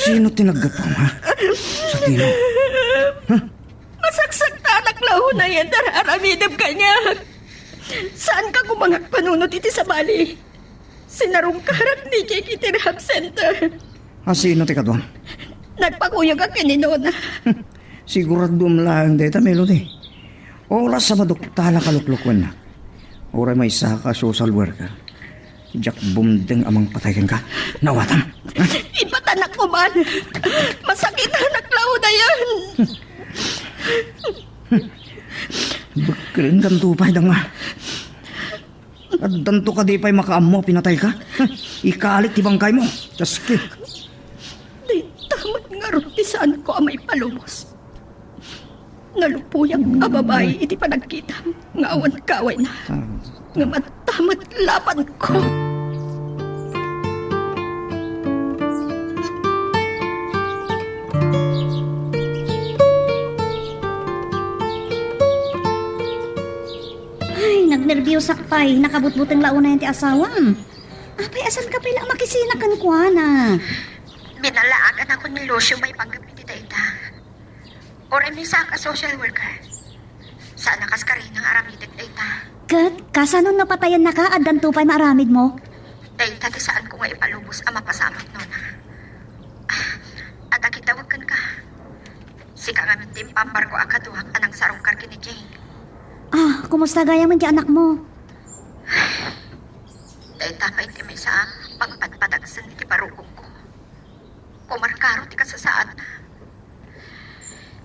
Sino ti naggapu, ha? Sa tino? Masaksaktanak la unay a aramidem kaniak. Saanka koma nga agpanunot iti sabali. Sinarungkarak ni Jake iti rehab center. A, sino ti kaduam? Nagpakuyogak ken ni Nona. Siguraduam laeng dayta, Melody. Oras a maduktalak a luklukuennak. Uray maysaka a social worker. Diak bumdeng a mangpatay kenka. Nawatam. Ipatanak koma. Masakitanak la unayen. Bekkelenkanto pay, danga. Addanto kadi pay makaammo a pinatayka? Ikalik ti bangkaymo. Just kick. Dayta met ngarud ti saanko a maipalubos. Nalupoyak a babai iti panagkitam nga awan kawayna. Nga madta met labanko. Ay, nagnerbiosak pay. Nakabutbuteng la unayen ti asawam. Apay, a saanka pay la a makisina kenkuana? Binalaaganakon ni Lucio maipanggep iti dayta. Uray maysaak a social worker. Saan a kas karina nga aramidek dayta. Ket, kasano no patayennaka, addanto pay maaramidmo? Dayta ti saanko nga ipalubos a mapasamak, Nona. Ah, adda kidawek kenka. Sika ngamin ti impambarko a kaduak a nangsarungkar ken ni Jane. Ah, kumusta gayam ti anakmo? Dayta pay ti maysa a pangpadpadagsen iti barukongko. Kumarkaro ti kasasaadna.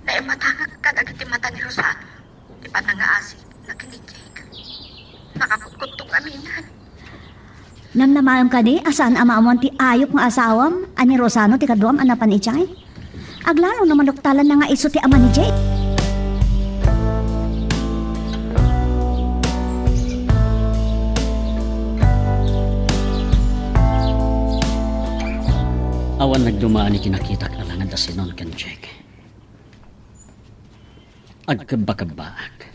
Naimatangak kadagiti mata ni Rosano ti panangaasina ken ni Jake. Nakakutkuttong aminan. Namnamaem kadi a saan a maammoan ti ayup nga asawam a ni Rosano ti kaduam a napan idiay? Aglalo no maduktalanna nga isu ti ama ni Jake. Awan nagdumaan iti nakitak a langad a sinon ken Jake. Agkebbakebbaak.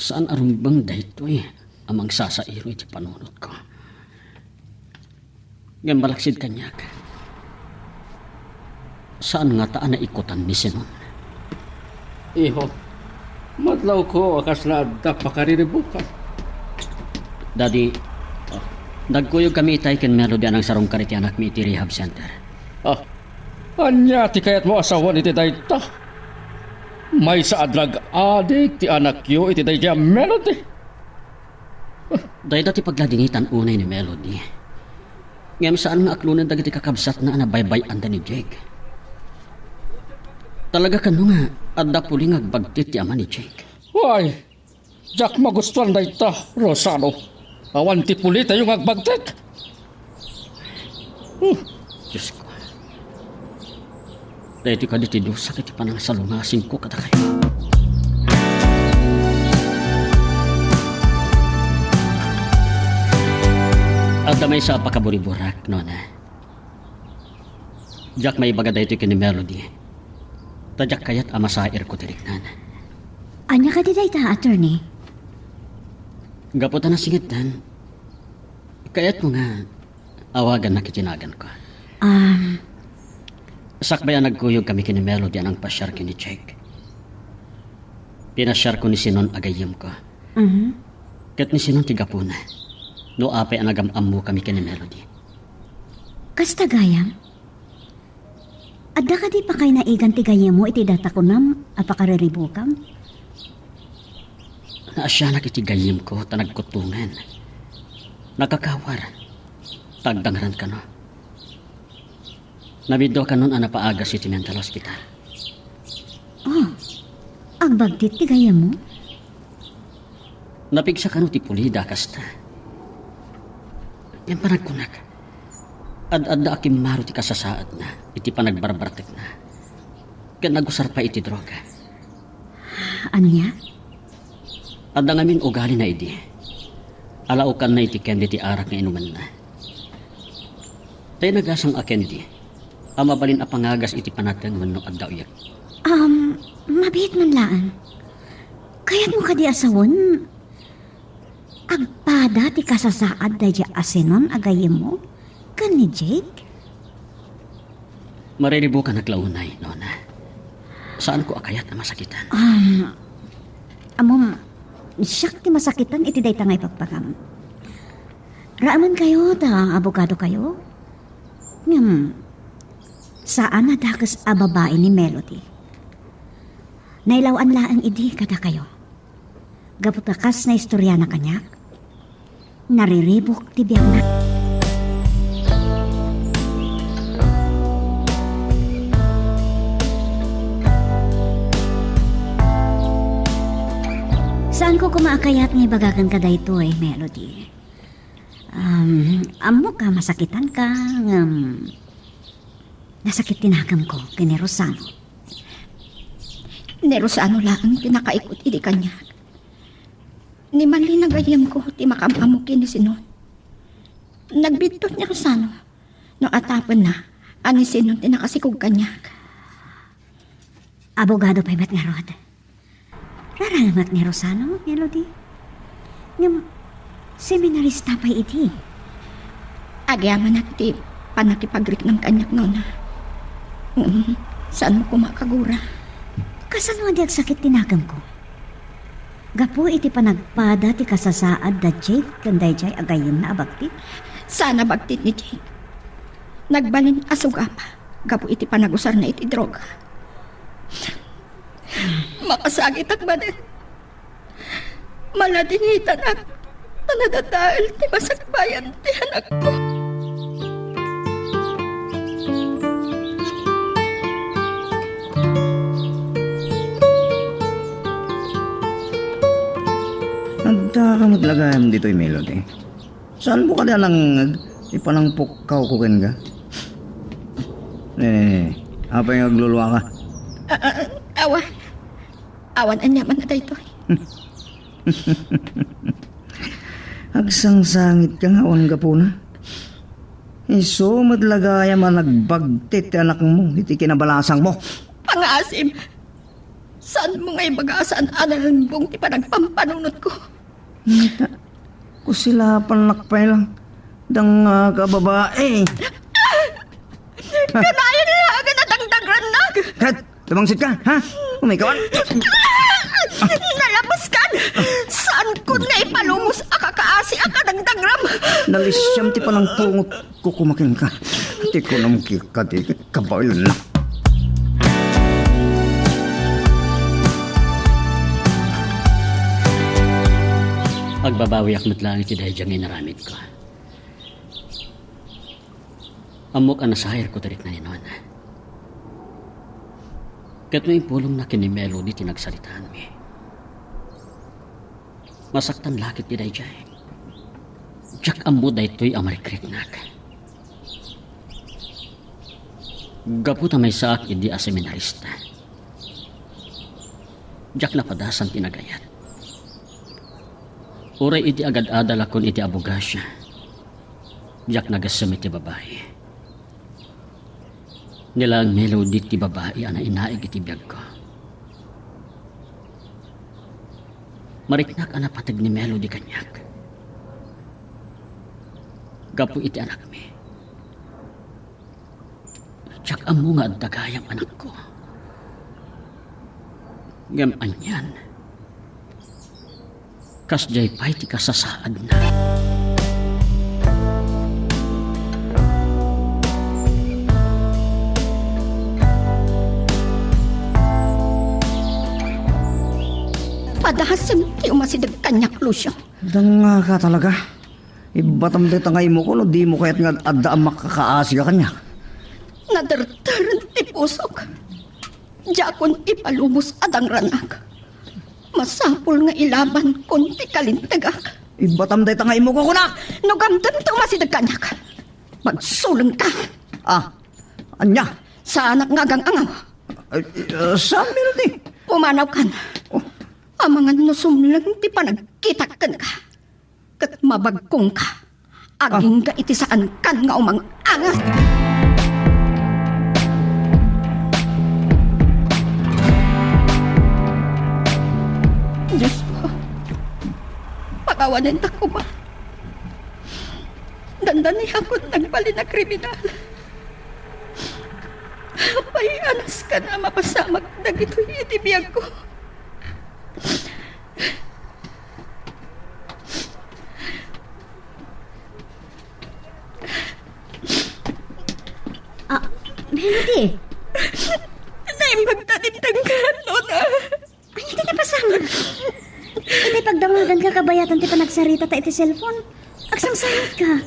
Saan a rumbeng daytoy a mangsasairo iti panunotko. Ngem malaksid kaniak, saan ngata a naikkutan ni Sinon. Iho, madlawko a kasla adda pakariribukam. Daddy, nagkuyogkami itay ken Melody a nangsarungkar iti anakmi iti rehab center. Ah, ania ti kayatmo a sawen iti dayta? Maysa a drug addict ti anakyo iti daydiay a Melody. Dayta ti pagladingitan unay ni Melody. Ngem saan nga aklonen dagiti kakabsatna a nabaybay-anda ni Jake. Talaga kano nga Adda puli nga agbagtit ti ama ni Jake. Ay, diak magustuan dayta, Rosano. Awan ti pulitayo nga agbagtit. Hmm, Diosko. Daytoy kadi ti dusa iti panangasalungasingko kadakayo. Adda maysa a pakaburiburak, nona. Diak maibaga daytoy ken ni Melody. Ta diak kayat a masairko ti riknana. Ania kadi dayta, attorney? Gapu ta nasingitan, kayatko nga awagannak iti naganko. Um, Sakbay a nagkuyog kami ken ni Melody a nangpasiar ken ni Jake, pinasiarko ni Sinon a gayyemko. Mhm. Ket ni Sinon ti gapuna no apay a nagam-ammo kami ken ni Melody. Kasta gayam? Adda kadi pakay naigan ti gayyemmo iti dayta kunam a pakariribukam? Naasianak iti gayyemko ta nagkuttongen. Nakakawar. Tagdangran kano. Nabiddua kanon a napaagas iti mental hospital. Oh, agbagtit ti gayyemmo? Napigsa kano ti pulida kasta. Ngem panagkunak, ad-adda a kimmaro ti kasasaadna iti panagbarbartekna, ken nagusar pay iti droga. Ania? Adda ngamin ugalina idi. Alaokanna iti candy ti arak nga inumenna. Tay nagasang a candy a mabalin a pangagas iti panateng wenno adda uyek. Um, mabiit man laeng. Kayatmo kadi a sawen? Agpada ti kasasaad daydiay a Sinon a gayyemmo ken ni Jake? Mariribukanak la unay, nona. Saanko a kayat a masakitan. Um, ammom, siak ti masakitan iti dayta nga ibagbaga. Raamen kayo ta abogado kayo. Ngem, saan a dakes a babai ni Melody. Nailaw-an laeng idi kadakayo. Gapu ta kas naistoriana kaniak, nariribuk ti biagna. Saanko koma a kayat nga ibagakan kadaytoy, Melody. Um, ammok a masakitanka, ngem nasakit ti nakemko ken ni Rosano. Ni Rosano laeng ti nakaikut idi kaniak. Ni Malina gayyemko ti makam-ammo ken ni Sinon. Nagbiddut ni Rosano no atapenna a ni Sinon ti nakasikog kaniak. Abogado pay met ngarud. Raraemek ni Rosano, Melody. Ngem, seminarista pay idi. Agyamanak ti pannakipagriknam kaniak, nona. Mm, saanmo koma a kagura. Kasano a di agsakit ti nakemko? Gapu iti panagpada ti kasasaad da Jake ken daydiay a gayyemna a bagtit? Saan a bagtit ni Jake. Nagbalin a sugapa gapu iti panagusarna iti droga. Makasakitak manen. Maladingitanak ta nadadael ti masakbayan ti anakko. Adda ka met la gayam ditoy, Melody. Saanmo kadi a nangngeg ti panangpukkawko kenka? Ne, ne, ne. Apay nga agluluaka? A-, a-, awan. Awan aniaman a daytoy. Agsangsangitka nga awan gapuna. Isu met la gayam a nagbagtit ti anakmo iti kinabalasangmo. Pangaasim! Saanmo nga ibaga a saan a nalembong ti panagpampanunotko? Ngata, kusilapannak pay lang. Dangngaka, babae. Kanayon nga agan a dangdagrannak. Kat, tumangsit ka, ha? Umay ka, wan? Nalabas ka! Saan ko na ipalumos a kakaasi a kadangdagram? Nalisiam ti panangpungot. Kukumakin ka. Ti kunam ki kadi kabaelna. Agbabawiak met laeng iti daydiay nga inaramidko. Ammok a nasairko ti rikna ni Nona. Ket no impulongna ken ni Melody ti nagsaritaanmi, masaktan la ketdi daydiay. Diak ammo daytoy a marikriknak. Gapu ta maysaak idi a seminarista, diak napadasan ti nagayat. Uray idi agad-adalakon iti abogasia, diak nagassem iti babai. Ni laeng Melody ti babai a nainaig iti biagko. Mariknak a napateg ni Melody kaniak gapu iti anakmi. Diak ammo nga adda gayam anakko. Ngem anian, kasdiay pay ti kasasaadna. Padasem ti umasideg kaniak, Lucio. Dangaka talaga. Ibbatam dayta nga imuko no dimo kayat nga adda a makakaasiga kaniak. Naderteren ti pusok. Diakon ipalubos a dangranak. Masapul nga ilabankon ti kalintegak. Ibbatam dayta nga imuko kunak! No gamdem ta umasideg kaniak, pagsulengka. Ah, ania? Saanak nga agang-angaw. Ay, ah, saan, Melody? Pumanawkan. Oh. Amangan no sumleng ti panagkitak kenka. Ket mabagkongka. Agingga iti saankan nga umang-angas. Diosko, pakawanenta koma. Dandaniakon nagbalin a kriminal. Apay a nasken a mapasamak dagitoy iti biagko? Ah, Melody. Naimbag ta dimtang ka, Lona. Ania ti napasamak? Iti pagdangaganka kabayatan ti panagsarita ta iti cellphone, agsangsangitka.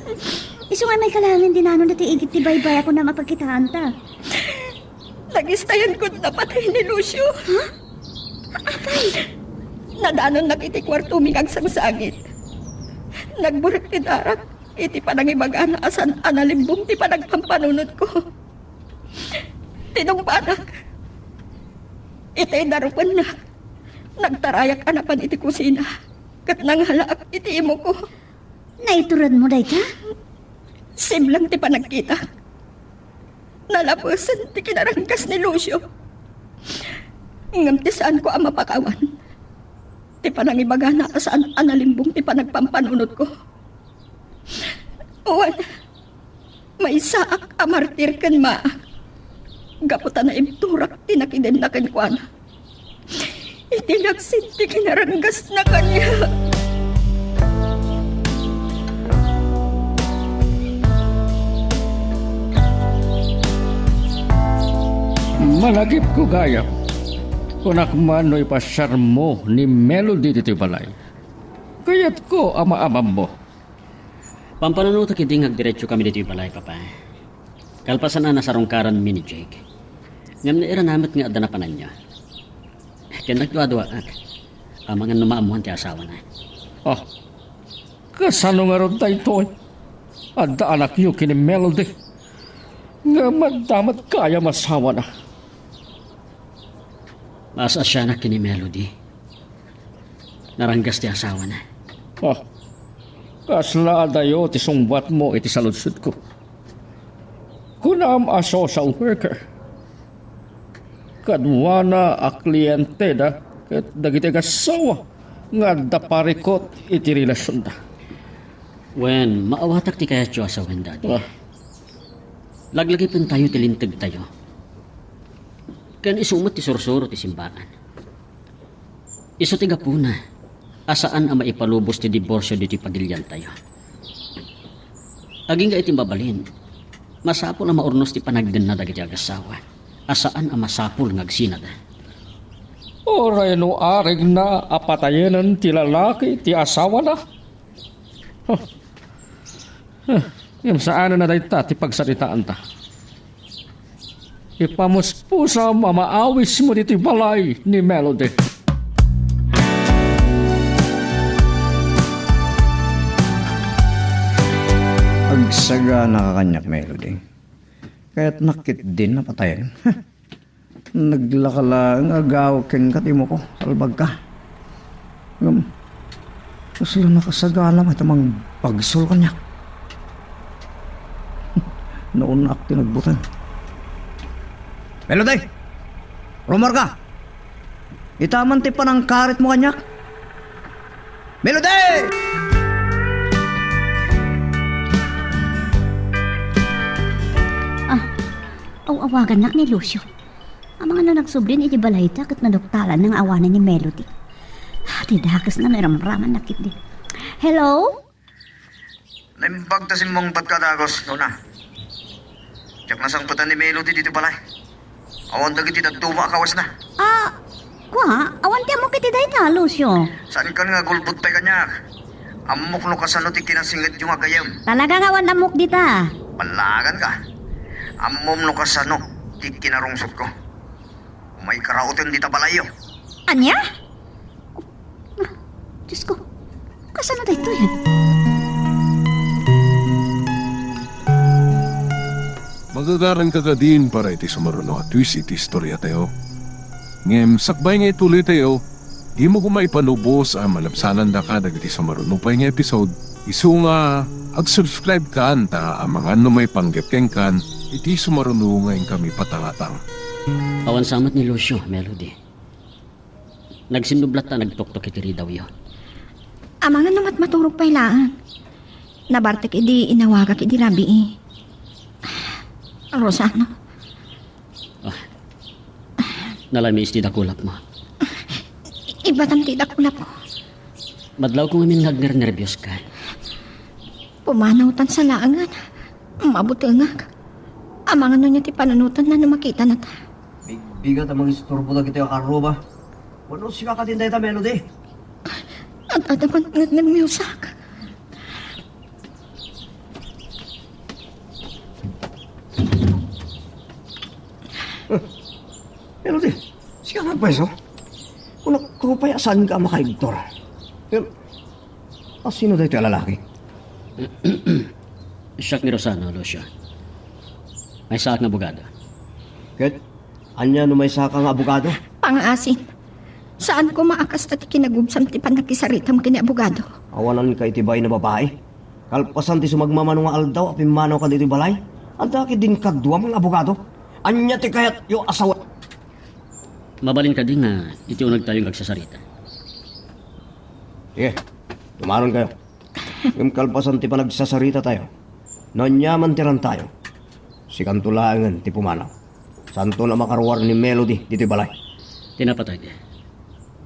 Isu nga maikalaangin dinano dati igid ti baybay a kunam a pagkitaanta. Nagistayan kod napatay ni Lucio. Ha? Apay? Nadanonnak iti kuartomi nga agsangsangit. Nagburek ti darak iti panangibagana a saan a nalimbong ti panagpampanunotko. Tinungbanak. Iti darupennak, nagtarayak a napan iti kusina ket nangalaak iti imuko. Naituredmo dayta? Simleng ti panagkitak. Nalabesen ti kinaranggas ni Lucio. Ngem ti saanko a mapakawan ti panangibagana a saan a nalimbong ti panagpampanunotko. Wen, maysaak a martir ken maak gapu ta naibturak ti nakidenna kenkuana. Iti naksit ti kinaranggasna kaniak. Malagipko gayam. Kunak man no ipasiarmo ni Melody ditoy balay. Kayatko a maamammo. Pampanunotek idi nga agdiretsokami ditoy balay, Papa. Kalpasan a nasarungkaranmi ni Jake, ngem nairana met nga adda napananna. Ken nagduaduaak amangan no maammoan ti asawana. Ah, kasano ngarud daytoy? Adda anakyo ken ni Melody, ngem adda met gayam asawana. Maas-asianak ken ni Melody. Naranggas ti asawana. Ah, kasla adayo ti sungbatmo iti saludsodko? Kunam a social worker. Kaduana a klienteda ket dagiti agassawa nga adda parikut iti relasionda. Wen, maawatak ti kayatyo a sawen, Daddy. Ah. Laglagipentayo ti lintegtayo. Ken isu met ti sursuro ti simbakan. Isu ti gapuna a saan a maipalubos ti diborsio ditoy pagiliantayo. Agingga iti mabalin, masapul a maurnos ti panagdenna dagiti agassawa a saan a masapul nga agsinada. Uray no arigna a patayenen ti lalaki ti asawana? Huh. Huh. Ngem saanen a dayta ti pagsaritaanta. Ipamuspusam a maawismo ditoy balay ni Melody. Agsagana ka kaniak, Melody. Kayatnak ketdin a patayen. Naglaka laeng a gaw kenka ti immok, salbagka. Ngem, kasla nakasaganam a ta mangbagsul kaniak. Naunnaak ti nagbuteng. Melody! Rumarka! Ita man ti panangkaritmo kaniak. Melody! Ah, aw-awagannak ni Lucio. Amangan no nagsublin iti balayta ket naduktalanna nga awanen ni Melody. Ah, ti dakesna no iramramannak ketdi. Hello? Naimbag ta simmungbat ka, Dagos, nona. Diak nasangpetan ni Melody ditoy balay. Awan dagiti dadduma a kawesna. Ah, kua, awan ti ammok iti dayta, Lucio. Saankan nga agulbod pay kaniak. Ammok no kasano ti kinasingedyo nga gayyem. Talaga nga awan ammok dita. Ballaganka. Ammom no kasano ti kinarungsotko. Umay karauten dita balayyo. Ania? Ah, Diyos ko, kasano daytoyen? Magagaranka kadin para iti sumaruno a twist iti istoriatayo. Ngem sakbay nga ituloytayo, dimo koma ipanubos a malabsanandaka dagiti sumaruno pay nga episode, isu nga ag-subscribe kan ta amangan no maipanggep kenkan iti sumaruno nga inkami patangatang. Awan sa met ni Lucio, Melody. Nagsinnublat ta nagtuktok iti ridawyo. Amangan no matmaturog pay laeng. Nabartek idi inawagak idi rabii. Rosano. Ah, nalamiis ti dakulapmo. Ibatam ti dakulapko. Madlawko ngamin nga agnernerbios ka. Pumanawtan sa laengen. Mabutengak. Amangan no ania ti panunotanna no makitanata. Bigbigat a mangisturbo dagitoy a karruba. Wenno sika kadin dayta, Melody? Ad-adda man nga nagmiusak. Eh, Melody, sika nga agpayso? Kunak pay a saanka a makaigtor. Pero, a sino daytoy a lalaki? Siak ni Rosano, Lucio. Maysaak nga abogado. Ket ania no maysaka nga abogado? Pangaasim. Saan koma a kasta ti kinagubsam ti pannakisaritam ken ni abogado. Awananka iti bain a babai? Kalpasan ti sumagmamano nga aldaw a pimmanawka ditoy balay, adda ketdin kaduam nga abogado. Ania ti kayatyo a sawen? Mabalin kadi nga iti unegtayo nga agsasarita? Sige, tumaronkayo. Ngem kalpasan ti panagsasaritatayo, no ania man ti rantayo, sikanto laengen ti pumanaw. Saanton a makaruar ni Melody ditoy balay. Ti napateg.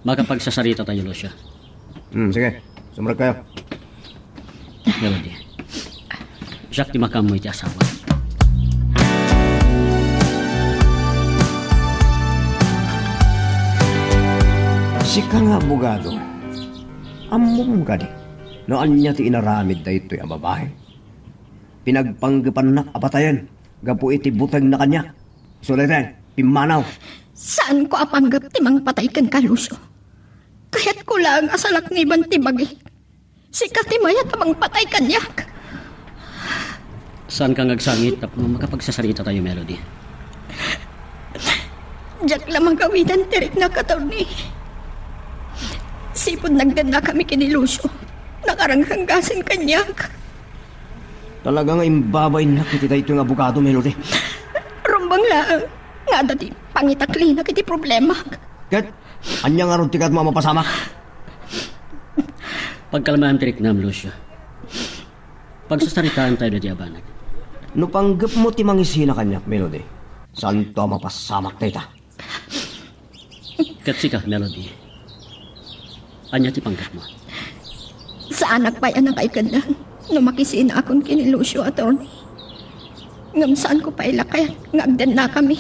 Makapagsasaritatayo, Lucio. Hmm, sige. Sumrekkayo. Melody. Siak ti makaammo iti asawa. Sika nga abogado, ammom kadi no ania ti inaramid daytoy a babai? Pinagpanggepannak a patayen gapu iti butengna kaniak. Isu daytoy, pimmanaw. Saanko a panggep ti mangpatay kenka, Lucio. Kayatko laeng a salakniban ti bagik. Sika ti mayat a mangpatay kaniak. Saanka nga agsangit tapno makapagsasaritatayo, Melody? Diak la magawidan ti riknak, attorney. Sipud nagdennakami ken ni Lucio, nakarangkanggasen kaniak. Talaga nga imbabainnak iti daytoy nga abogado, Melody. Rumbeng laeng nga adda ti pangitaklina iti problemak. Ket ania ngarud ti kayatmo a mapasamak? Pagkalmaem ti riknam, Lucio. Pagsasaritaentayo daydi a banag. No panggepmo ti mangisina kaniak, Melody, saanto a mapasamak dayta. Ket sika, Melody, ania ti panggepmo? Saanak pay a nakaikaddan no makisinaakon ken ni Lucio, attorney. Ngem saanko pay la kayat nga agdennakami.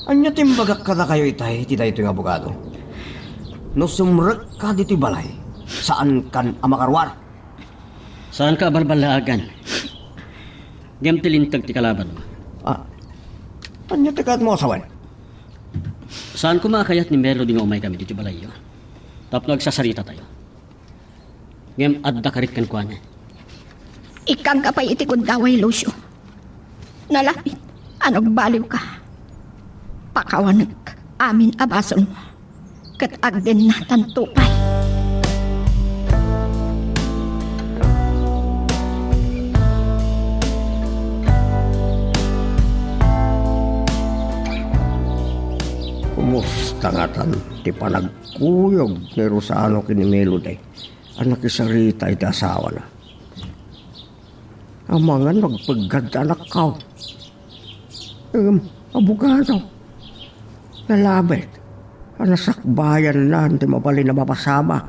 Ania ti imbagak kadakayo itay iti daytoy nga abogado? No sumrekka ditoy balay, saankan a makaruar. Saanka a balballaagan. Ngem ti linteg ti kalabanmo. Ah, Ania ti kayatmo a sawen? Saan koma a kayat ni Melody nga umaykami ditoy balayyo tapno agsasaritatayo. Ngem adda karit kenkuana. Ikkangka pay iti gundaway, Lucio. Nalapit a no agbaliwka, pakawanek amin a basolmo ket agdennatanto pay. Kumusta ngatan ti panagkuyog ni Rosano ken ni Melody a nakisarita iti asawana? Amangan no agpeggad ti anakko. Ngem, abogado, nalabit a nasakbayanna ti mabalin a mapasamak.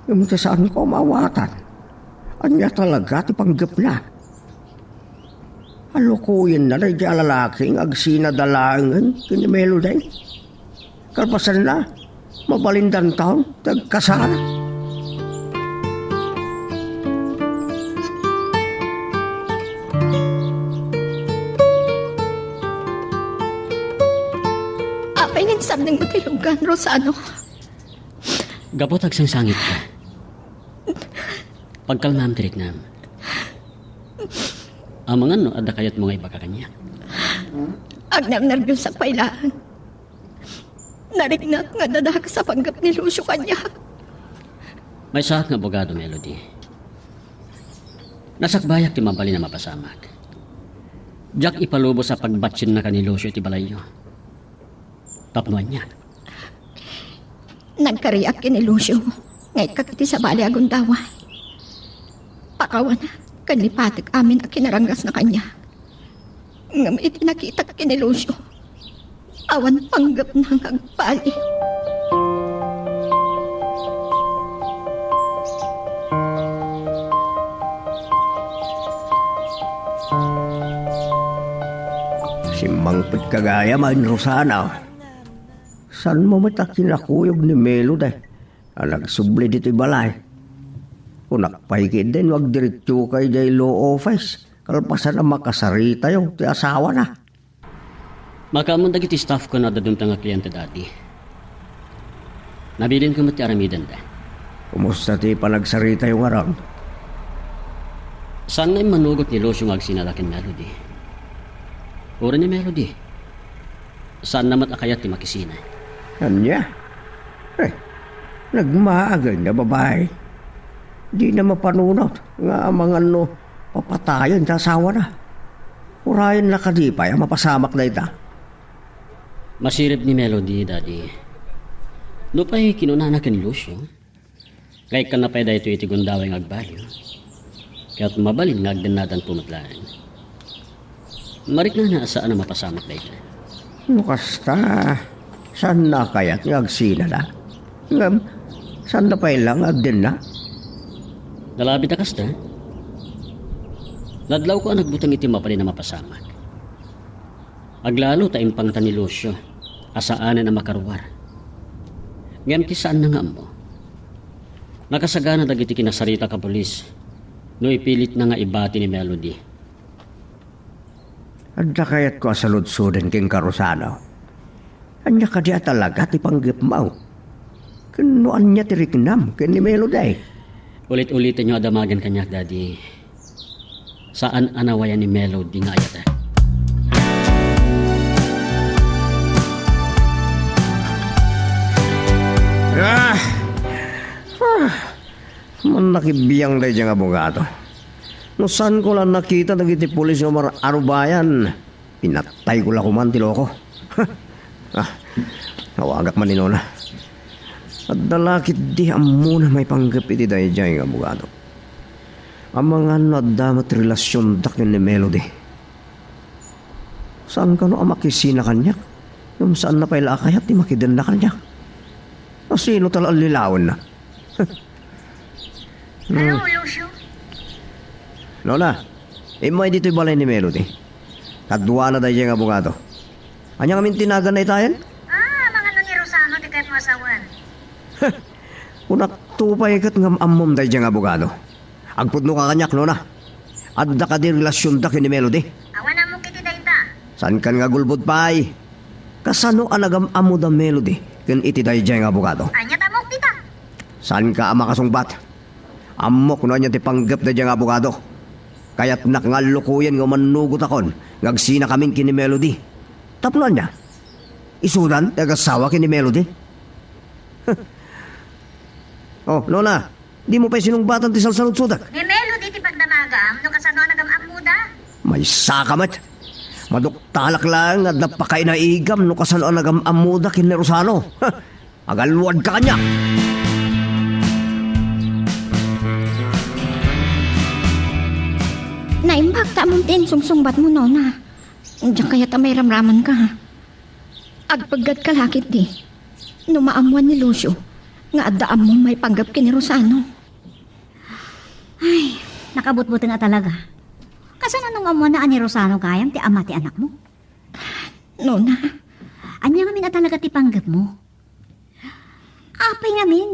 Ngem ti saanko a maawatan, ania talaga ti panggepna? Alukoyenna daydi a lalaki nga agsinada laengen ken ni Melody. Kalpasanna, mabalindanton ti agkasara. Apay nga insardengmo ti luggan, Rosano? Gapu ta agsangsangitka, pagkalmam ti riknam. Amangan no adda kayatmo nga ibagak kaniak. Agnernerbiosek pay laeng. Nariknak nga adda dakes a panggep ni Lucio kaniak. Maysaak nga abogado, Melody. Nasakbayak ti mabalin a mapasamak. Diak ipalubos a pagbatsiennaka ni Lucio iti balayyo. Tapno ania? Nagkariak ken ni Lucio nga ikkak iti sabali a gundaway. Pakawanak ken lipatek amin a kinaranggasna kaniak. Ngem iti nakitak ken ni Lucio, awan panggepna nga agbaliw. Simmangpetka gayam, Rosana. Saanmo met a kinakuyog ni Melody a nagsubli ditoy balay? Kunak pay ketdi no agdiretsoka idiay law office kalpasan a makasaritayo ti asawana. Makaammon dagiti staff ko no adda dumteng a kliente, Daddy. Nabilinko met ti aramidenda. Kumusta ti panagsaritayo ngarud? Saan nga immanugot ni Lucio nga agsinada ken Melody. Uray ni Melody, saanna met a kayat ti makisina. Ania? Eh, nagmaag nga babai. Dina mapanunot nga amangan no papatayen ti asawana. Urayenna kadi pay a mapasamak dayta? Masirib ni Melody, Daddy. Nupay kinunana ken Lucio nga ikkanna pay daytoy iti gundaway nga agbaliw, ket mabalin nga agdennadanto met laeng. Mariknana a saan a mapasamak dayta. No kasta, saanna a kayat nga agsinada? Ngem, saanna pay la nga agdenna? Nalabit a kasta, nadlawko a nagbuteng iti mabalin a mapasamak. Aglalo ta impangta ni Lucio a saanen a makaruar. Ngem ti saanna nga ammo, nakasagana dagiti kinasaritak a pulis no ipilitna nga ibati ni Melody. Adda kayatko a saludsoden kenka, Rosano. Ania kadi a talaga ti panggepmo? Ken no ania ti riknam ken ni Melody? Ulit-ulitenyo a damagen kaniak, Daddy. Saan a nawayan ni Melody nga ayatek. Ah! Ah! Mannakibiang daydiay nga abogado. No saanko la nakita dagiti pulis nga mar-arubayan, pinatayko la koman ti loko. Ah, awagak man ni nona. Adda la ketdi ammona maipanggep iti daydiay nga abogado. Amangan no adda met relasionda ken ni Melody. Saan kano a makisina kaniak? Ngem saanna pay la a kayat ti makidenna kaniak. Asino ta la allilawenna? Hello, Lucio. Nona, immay ditoy balay ni Melody. Kaduana daydiay nga abogado. Ania ngamin ti naganna itayen? Ah, amangan no ni Rosano ti kayatmo a sawen. Kunakto pay ket ngem ammom daydiay nga abogado. Agpudnoka kaniak, nona. Adda kadi relasionda ken ni Melody? Awan ammok iti dayta. Saankan nga agulbod pay? Kasano a nagam-ammoda, Melody, ken iti daydiay nga abogado? Ania ti ammok dita? Saanka a makasungbat? Ammok no ania ti panggep daydiay nga abogado. Kayatnak nga allukoyen nga umannugotakon nga agsinakamin ken ni Melody. Tapno ania? Isudan ti agassawa ken ni Melody? Oh, Nona, dimo pay sinungbatan ti salsaludsodak? Ni Melody ti pagdamagam no kasano a nagam-ammoda. Maysaka met. Maduktalak laeng nga adda pakainaigam no kasano a nagam-ammoda ken ni Rosano. Agalluadka kaniak! Naimbag ta ammom ti insungsungbatmo, Nona. Diak kayat a mairamramanka. Agpeggadka la ketdi no maammoan ni Lucio nga adda ammom maipanggep ken ni Rosano. Ay, nakabutbuteng a talaga. Kasano no maammoanna a ni Rosano gayam ti ama ti anakmo? Nona. Ania ngamin a talaga ti panggepmo? Apay ngamin?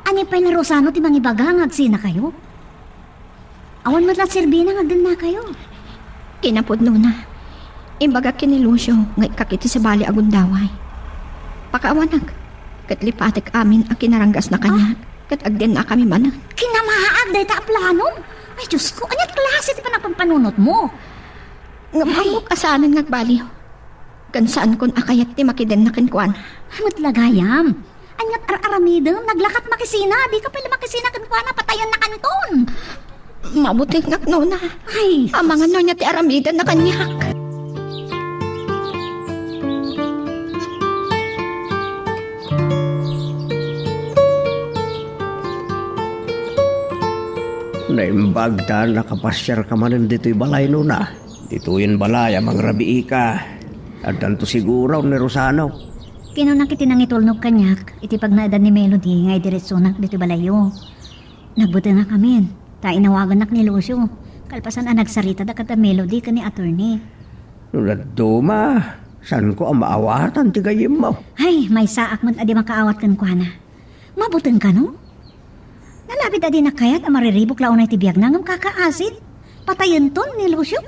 Ania pay la Rosano ti mangibaga nga agsinakayo? Awan met la serbina nga agdennakayo. Kinapudnona, imbagak ken ni Lucio nga ikkak iti sabali a gundaway. Pakaawanak, ket lipatek amin a kinaranggasna kaniak, ket agdennakami manen. Kinamaag dayta a planom? Ay, Diosko, ania klase ti panagpampanunotmo? Ngem ammok a saanen nga agbaliw. Ken saankon a kayat ti makidenna kenkuana. Met la gayam. Aniat ar-aramidem? Naglakat makisina. Dika pay la makisina kenkuana, patayennakanton. Mabutengak, Nona. Ay, amangan no ania ti aramidenna kaniak. Naimbag ta nakapasiarka manen ditoy balay, Nona. Ditoyen balay a mangrabiika. Addanto siguro ni Rosano. Kinunak iti nangitulnog kaniak iti pagnaedan ni Melody nga idiretsonak ditoy balayyo. Nagbutengak amin, ta inawagannak ni Lucio, kalpasan a nagsaritada kada Melody ken ni attorney. No dadduma, saanko a maawatan ti gayyemmo? Ay, maysaak met a di makaawat kenkuana. Mabuteng kano? Nalabit a dinak kayat a mariribuk la unay ti biagna ngem kakaasin. Patayenton ni Lucio.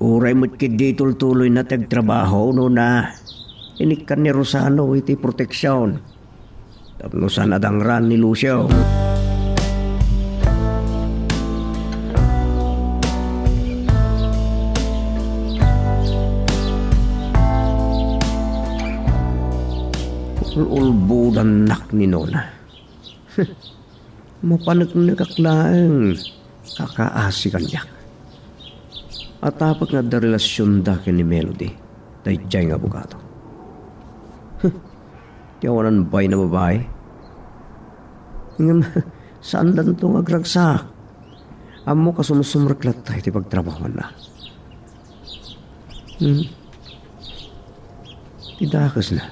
Uray met ketdi tultuloyna ti agtrabaho, Nona. Inikkan ni Rosano iti proteksion tapno saan a dangraan ni Lucio. Ul-ulbodannak ni Nona. Mapaneknekak laeng kakaasi kaniak. Atapek nga adda relasionda ken ni Melody, daydiay nga abogado. Huh, ti awanan bain a babai. Ngem, saandanto nga agragsak. Ammok a sumsumrek latta iti pagtrabahoanna. Hmm. Ti dakesna.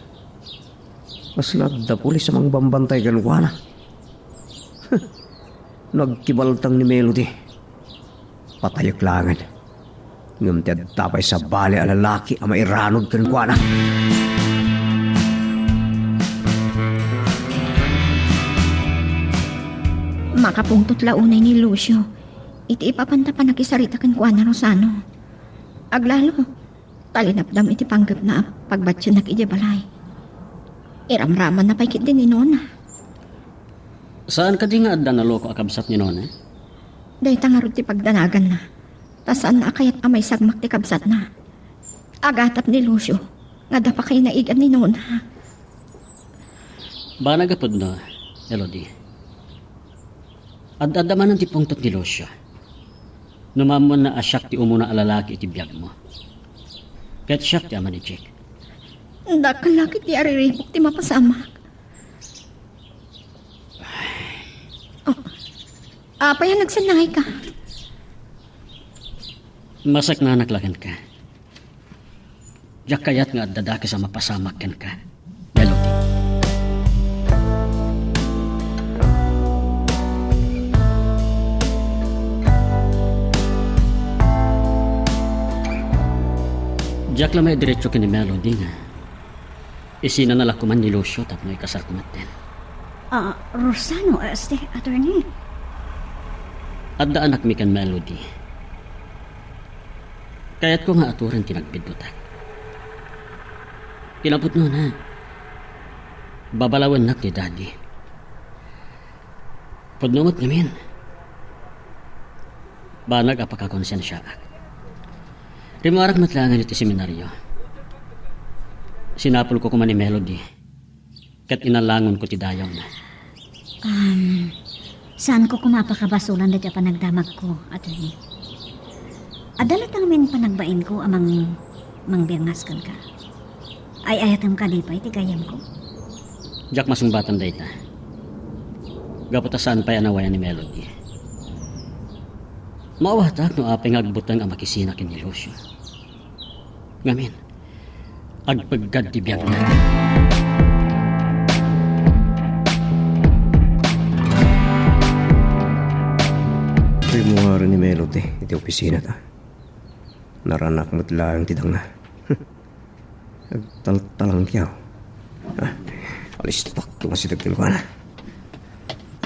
Kasla adda pulis a mangbambantay kenkuana. No agkibaltang ni Melody, patayek laengen. Ngem ti adda pay sabali a lalaki a mairanud kenkuana. Makapungtot la unay ni Lucio iti ipapanta pannakisarita kenkuana, Rosano. Aglalo, ta linapdam iti panggepna a pagbatiennak idiay balay. Iramramanna pay ketdi ni Nona. Saan kadi nga adda naloko a kabsat ni Nona? Dayta ngarud ti pagdanaganna, ta saanna a kayat a maisagmak ti kabsatna. Agatap ni Lucio nga adda pakainaigam ni Nona. Banag a pudno, Elodie. Ad-adda manen ti pungtot ni Lucio. No maammoanna a siak ti umuna a lalaki iti biagmo. Ket siak ti ama ni Jake. Dakkel la ketdi a riribuk ti mapasamak. Oh. Apay a nagsannangayka? Masaknanak la kenka. Diak kayat nga adda dakes a mapasamak kenka, Melody. Diak la maidiretso ken ni Melody nga isinana la koma ni Lucio tapno ikasarko metten. Ah, Rosano, este, attorney. Adda anakmi ken Melody. Kayatko nga aturen ti nagbiddutak. Kinapudnona, babalawennak ni Daddy. Pudno met ngamin, banag a pakakonsensiaak. Rimmuarak met laengen iti seminario. Sinapulko koma ni Melody ket inalangonko ti dayawna. Um, saanko koma a pakabasolan daytoy a panagdamagko, attorney. Adda latta ngamin panagbainko a mang-, mangbiangas kenka? Ay-ayatem kadi pay ti gayyemko? Diak masungbatan dayta. Gapu ta saan pay a nawayan ni Melody. Maawatak no apay nga agbuteng a makisina ken ni Lucio. Ngamin, agpeggad ti biagna. Rimmuar ni Melody iti opisina ta. Naranak met laeng ti dangna. Agtaltalangkiaw. Ah, alistak ti masideg kenkuana.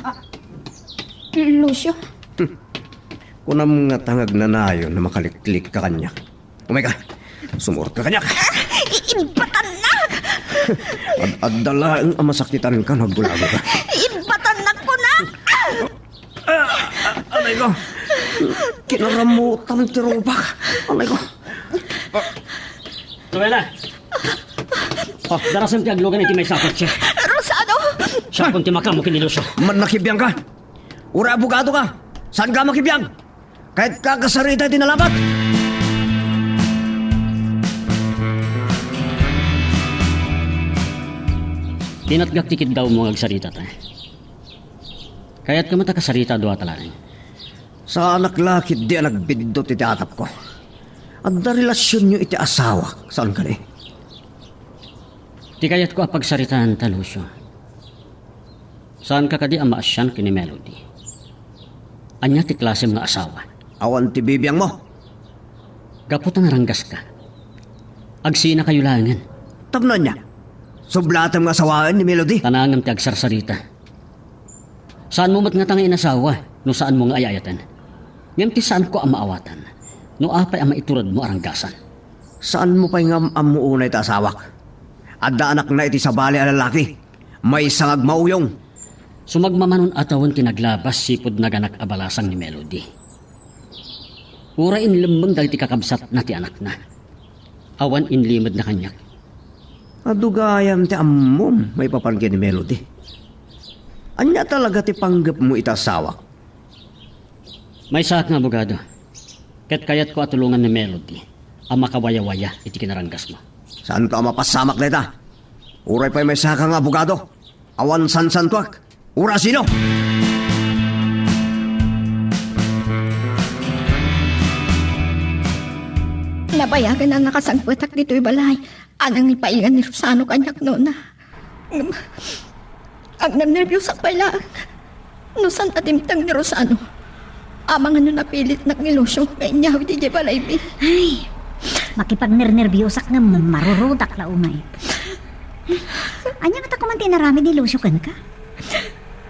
Ah, Lucio? Hmm. Kunam nga ta nga agnanayon a makaliklik ka kaniak. Umayka. Sumurotka kaniak. Ibatannak! Ad-, adda laeng a masakitanka no aggulagoka. Ibatannak, kunak! Ah, ah, anay ko. Kinaramutan ti rubak. Anay ko. Luella! Oh, darasem ti aglugan iti maysa a kotse. Rosano! Siakon ti makaammo ken ni Lucio. Mannakibiang ka? Uray abogado ka? Saan ka makibiang? Kayat ka kasarita iti nalabat? Tinatgak ti kiddawmo nga agsaritata. Kayat ka met a kasarita a duata laeng. Saanak la ketdi a nagbiddut iti atapko. Adda relasionyo iti asawak, saan kadi? Ti kayatko a pagsaritaanta, Lucio. Saanka kadi a maasian ken ni Melody? Ania ti klasem nga asawa? Awan ti bibiangmo. Gapu ta naranggaska, agsinakayo laengen. Tapno ania? Sublatem nga asawaen ni Melody? Tanangem ti agsarsarita. Saanmo met ngata nga inasawa no saanmo nga ay-ayaten. Ngem ti saanko a maawatan no apay a maituredmo a ranggasan. Saanmo pay nga am-ammo unay ta asawak? Adda anakna iti sabali a lalaki. Maysa nga agmauyong. Sumagmamanon a tawen ti naglabas sipud naganak a balasang ni Melody. Uray inlemmeng dagiti kakabsatna ti anakna. Awan inlimedna kaniak. Adu gayam ti ammom maipapan ken ni Melody. Ania talaga ti panggepmo iti asawak? Maysaak nga abogado, ket kayatko a tulongan ni Melody a makawayawaya iti kinaranggasmo. Saanto a mapasamak dayta? Uray pay maysaka nga abogado, awan sansantoak. Urasino? Nabayagen a nakasangpetak ditoy balay a nangipaingan ni Rosano kaniak, nona. Ngem, agnernerbiosak pay laeng no saan a dimteng ni Rosano. Amangan no napilitnak ni Lucio nga inyawid idiay balaymi. Ay, makipagnernerbiosak ngem marurudak la unay. Ania ngata koma ti inaramid ni Lucio kenka?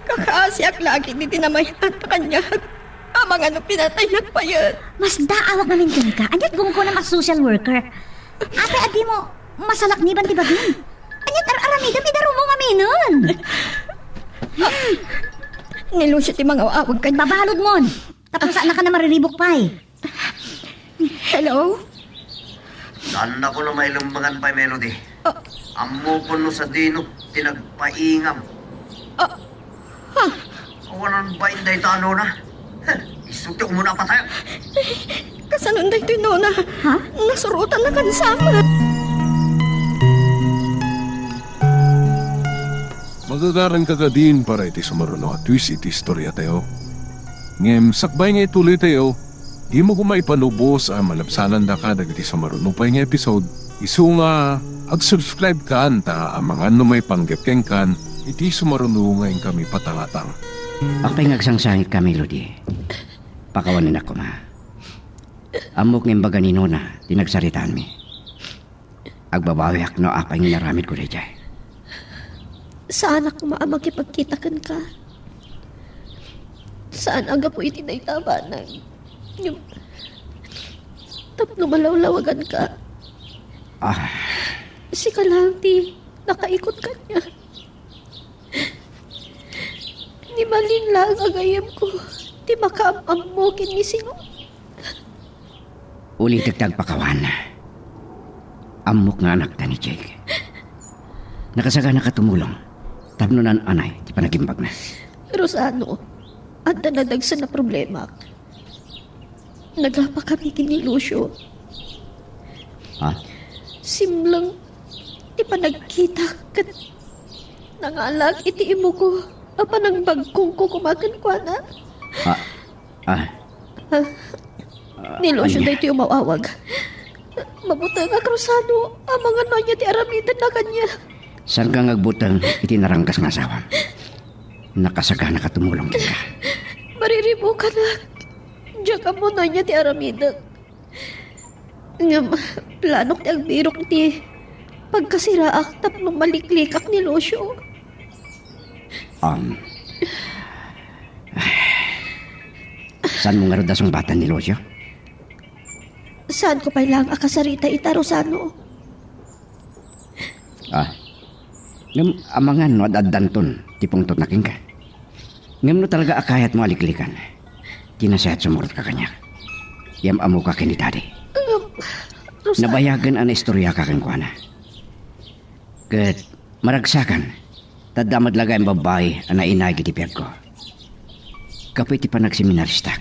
Kakaasiak la ketdi ti namayat a kaniak. Amangan no pinataynak payen. Masdaawak ngamin kenka. Ania ti gunggonam a social worker? Apay a dimo masalakniban ti bagim? Ania ti ar-aramidem? Idarumo ngaminen. Ni Lucio ti mangaw-awag kaniak. Babaludmon. Tapno saannaka a mariribuk pay. Hello? Saannakon a mailembengan pay, Melody. Ah. Ammokon no sadino ti nagpaingam. Ah. Ah. Awanan bain dayta, nona. Heh, isu ti umuna a patayak. Kasanon daytoy, nona? Ha? Nasurotannakan sa amin. Magagaranka kadin para iti sumaruno a twist iti istoriatayo. Ngem sakbay nga ituloytayo, dimo koma ipanubos a malabsanandaka dagiti sumaruno pay nga episode, isu nga ag-subscribe kan ta amangan no maipanggep kenkan iti sumaruno nga inkami patangatang. Apay nga agsangsangit ka, Melody? Pakawanenak koma. Ammok nga imbaga ni Nona ti nagsaritaanmi. Agbabawiak no apay nga inaramidko daydiay. Saanak koma a makipagkita kenka. Saan a gapu iti dayta a banag. Ngem, tapno malawlawaganka. Ah. Sika lang ti nakaikot kaniak. Ni malin lang a gayyemko ti makaam-ammo ken ni Sino. Ulitek ti agpakawan. Ammok nga anakta ni Jake. Nakasaganaka tumulong tapno naan-anay ti panagimbagna. Rosano, adda nadagsen a problemak. Nagapakami ken ni Lucio. Ha? Simleng ti panagkitak ket nangalak iti immoko a panangbagkongko koma kenkuana. Ah, ah. Ah, ni Lucio daytoy umaw-awag. Mabutengak, Rosano, amangan no ania ti aramidenna kaniak. Saanka nga agbuteng iti naranggas nga asawam. Nakasaganaka tumulong kenka. Mariribukanak. Diak ammo no ania ti aramidek. Ngem, planok ti agbirok iti pagkasiraak tapno maliklikak ni Lucio. Um, saanmo ngarud a sungbatan ni Lucio? Saanko pay laeng a kasarita ita, Rosano. Ah. Ngem amangan no ad-addanton ti pungtotna kenka. Ngem no talaga a kayatmo a liklikan, ti nasayaat sumurotka kaniak. Iam-ammoka ken ni Daddy. Ngem, Rosano. Nabayagen a naistoriaka kenkuana. Ket maragsakan, ta adda met laeng babbai a nainaig iti biagko. Gapu iti panagseminaristak,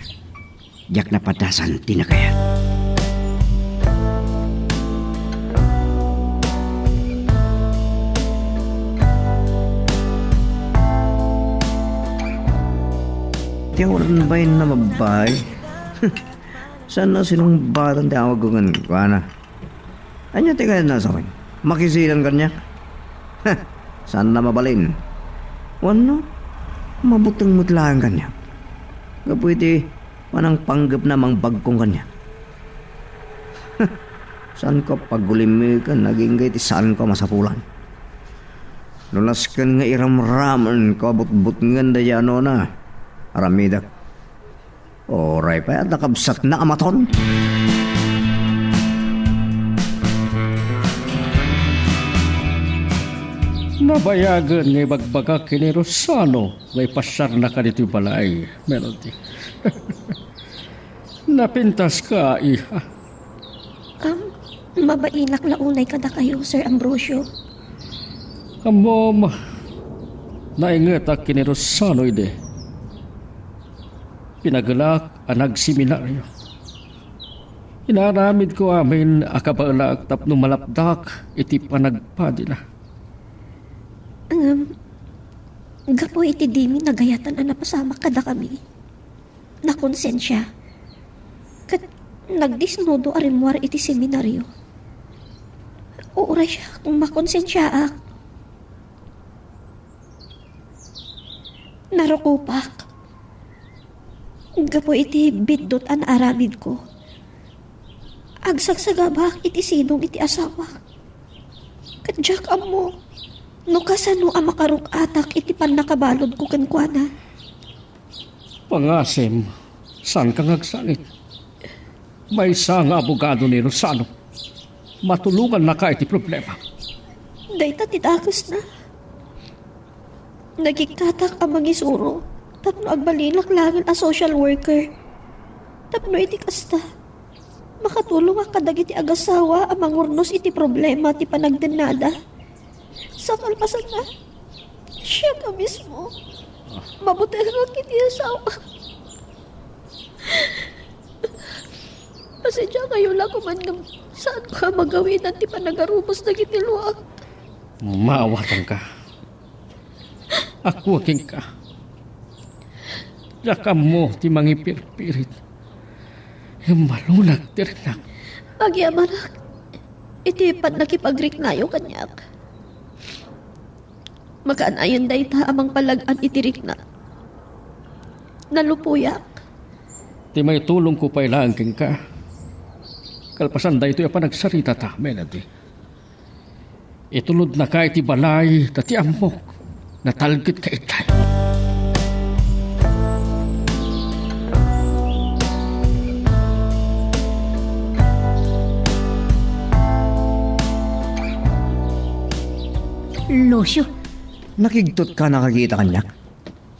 diak napadasan ti nagayat. Ti awan bain a babbai. Saan a sinungbaten ti awagko kenkuana. Ania ti kayatna a sawen? Makisilan kaniak? Heh, saanna mabalin. Wenno, mabuteng met laeng kaniak. Gapu iti panangpanggepna a mangbagkong kaniak. Heh, saanko a pagulimiken agingga iti saanko a masapulan. No nasken nga iramramenko a butbutngen daydiay anona, aramidek. Uray pay adda kabsatna a maton. Nabayagen nga ibagbagak ken ni Rosano nga ipasiarnaka ditoy balay, Melody. Napintaska, iha. Am, mabainak la unay kadakayo, Sir Ambrosio. Ammom, naingetak ken ni Rosano idi. Pinagelak a nagseminario. Inaaramidko amin a kabaelak tapno malapdak iti panagpadina. Ngem, gapu iti dimi nagayatan a napasamak kadakami, nakonsensia, ket nagdisnudo a rimmuar iti seminario. Uray siak, makonsensiaak. Narukopak gapu iti biddut a naaramidko. Agsagsagabak iti sidong iti asawak. Ket diak ammo no kasano a makaruk-atak iti pannakabaludko kenkuana. Pangasim, saanka nga agsangit. Maysa nga abogado ni Rosano. Matulongannaka iti problema. Dayta ti dakesna. Nagikkatak a mangisuro tapno agbalinnak laengen a social worker. Tapno iti kasta, makatulongak kadagiti agasawa a mangurnos iti problema ti panagdennada. Sa kalpasanna, siak a mismo. Mabutengak iti asawa. Pasensya kayo la koman ngem saanko a magawidan ti panagarubos dagiti luak. Maawatanka. Aguagenka. Diak ammo ti mangipirpirit. Ngem malunag ti riknak. Agyamanak iti pannakipagriknayo kaniak. Makaanayon dayta a mangpalag-an iti rikna. Nalupoyak. Ti maitulongko pay laeng kenka, kalpasan daytoy a panagsaritata, Melody. Itulodnaka iti balay ta ti ammok, natalgetka itay. Lucio. Nakigtot ka nakakita kaniak?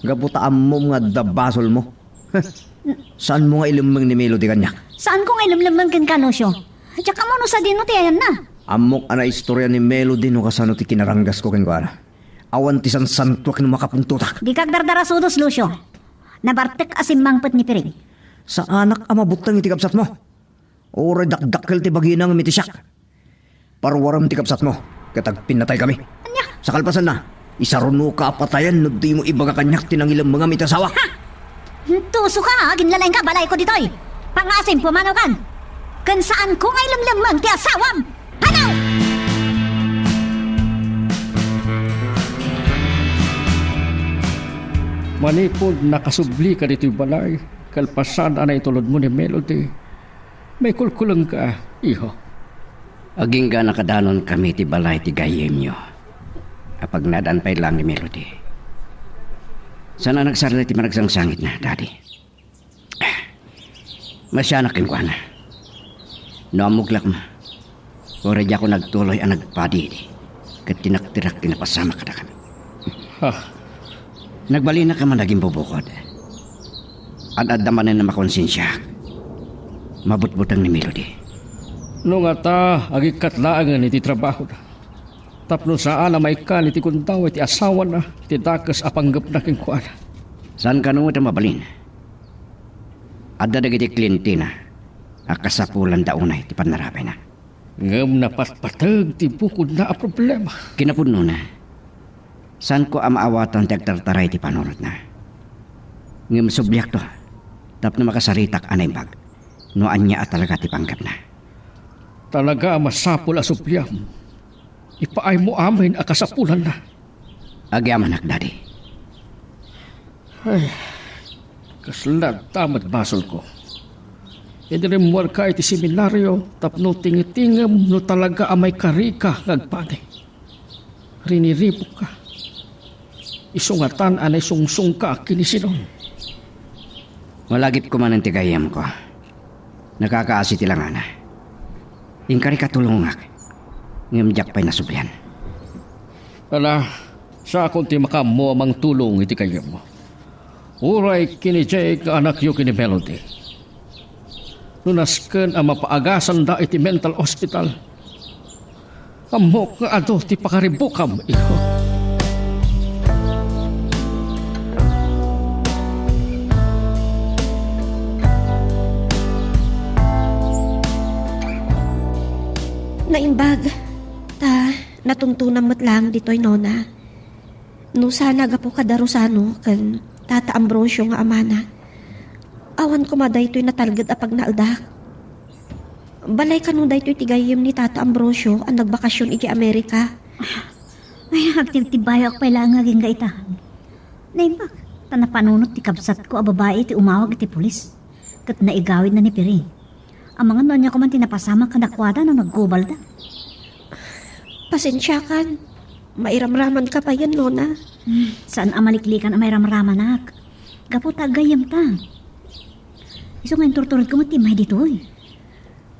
Gapu ta ammom nga adda basolmo. Saanmo nga ilemmeng ni Melody kaniak? Saanko nga ilemlemmeng kenka, Lucio. Diak ammo no sadino ti ayanna. Ammok a naistorya ni Melody no kasano ti kinaranggasko kenkuana. Awan ti sansantuak no makapuntotak. Dika agdardarasudos, Lucio. Nabartek a simmangpet ni Piring. Saanak a mabutteng iti kabsatmo. Uray dakdakkel ti bagina ngem iti siak. Paruarem ti kabsatmo, ket agpinnataykami. Ania? Sa kalpasanna, isarunoka a patayen no dimo ibaga kaniak ti nangilemmengam iti asawa. Ha? Tusoka, aginlalaingka, balayko ditoy. Pangaasim, pumanokan. Ken saanko nga ilemlemmeng ti asawam. Ano? Manipud nakasublika ditoy balay, kalpasan a naitulodmo ni Melody, maikulkulengka, iho. Agingga nakadanonkami ti balay ti gayyemyo. Apagnadaan pay laeng ni Melody. Saan a nagsardeng ti panagsangsangitna, Daddy. Masianak kenkuana. No ammok la koma, uray diakon agtuloy a nagpadi idi, ket tinakderak ti napasamak kadakami. Ha? Nagbalinakon man a gimbubukod. Ad-adda manen a makonsensiaak. Mabutbuteng ni Melody. No ngata, agikkat laengen iti trabahoda. Tapno saan a maikkan iti gundaway ti asawana iti dakes a panggepna kenkuana. Saan kano met a mabalin? Adda dagiti klientena a kasapulanda unay ti pannarabina. Ngem napatpateg ti bukodna a problema. Kinapudnona, saanko a maawatan ti agtartaray ti panunotna. Ngem subliakto tapno makasaritak a naimbag no ania a talaga ti panggepna. Talaga a masapul a subliam. Ipaaymo amin a kasapulanna. Agyamanak, Daddy. Ay, kasla adda met basolko. Idi rimmuarka iti seminario tapno tingitingem no talaga a maikarika nga agpadi. Riniribukka. Isu ngatan a naisungsongka a kinisinon. Malagipko manen ti gayyemko. Nakakaasi ti langana. Inkarika tulongak, ngem diak pay nasublian. Ala, siakon ti makaammo a mangtulong iti gayyemmo. Uray ken ni Jake nga anakyo ken ni Melody. No nasken a mapaagasanda iti mental hospital, ammok nga adu ti pakaribukam, iho. Naimbag, ta natuntonam met laeng ditoy, nona. No saan a gapu kada Rosano ken Tata Ambrosio nga amana, awan koma daytoy natalged a pagnaedak. Balay kano daytoy ti gayyem ni Tata Ambrosio a nagbakasyon idiay Amerika? Ay, agtibtibayoak pay laeng nga agingga ita. Naimbag, ta napanunot ti kabsatko a babai ti umawag iti pulis, ket naigawidna ni Piring. Amangan no ania koma ti napasamak kadakuada no naggubalda. Pasensiakan. Mairamramanka payen, nona. Hmm, saan a maliklikan a mairamramanak. Gapu ta aggayyemta. Isu nga inturturedko met ti immay ditoy.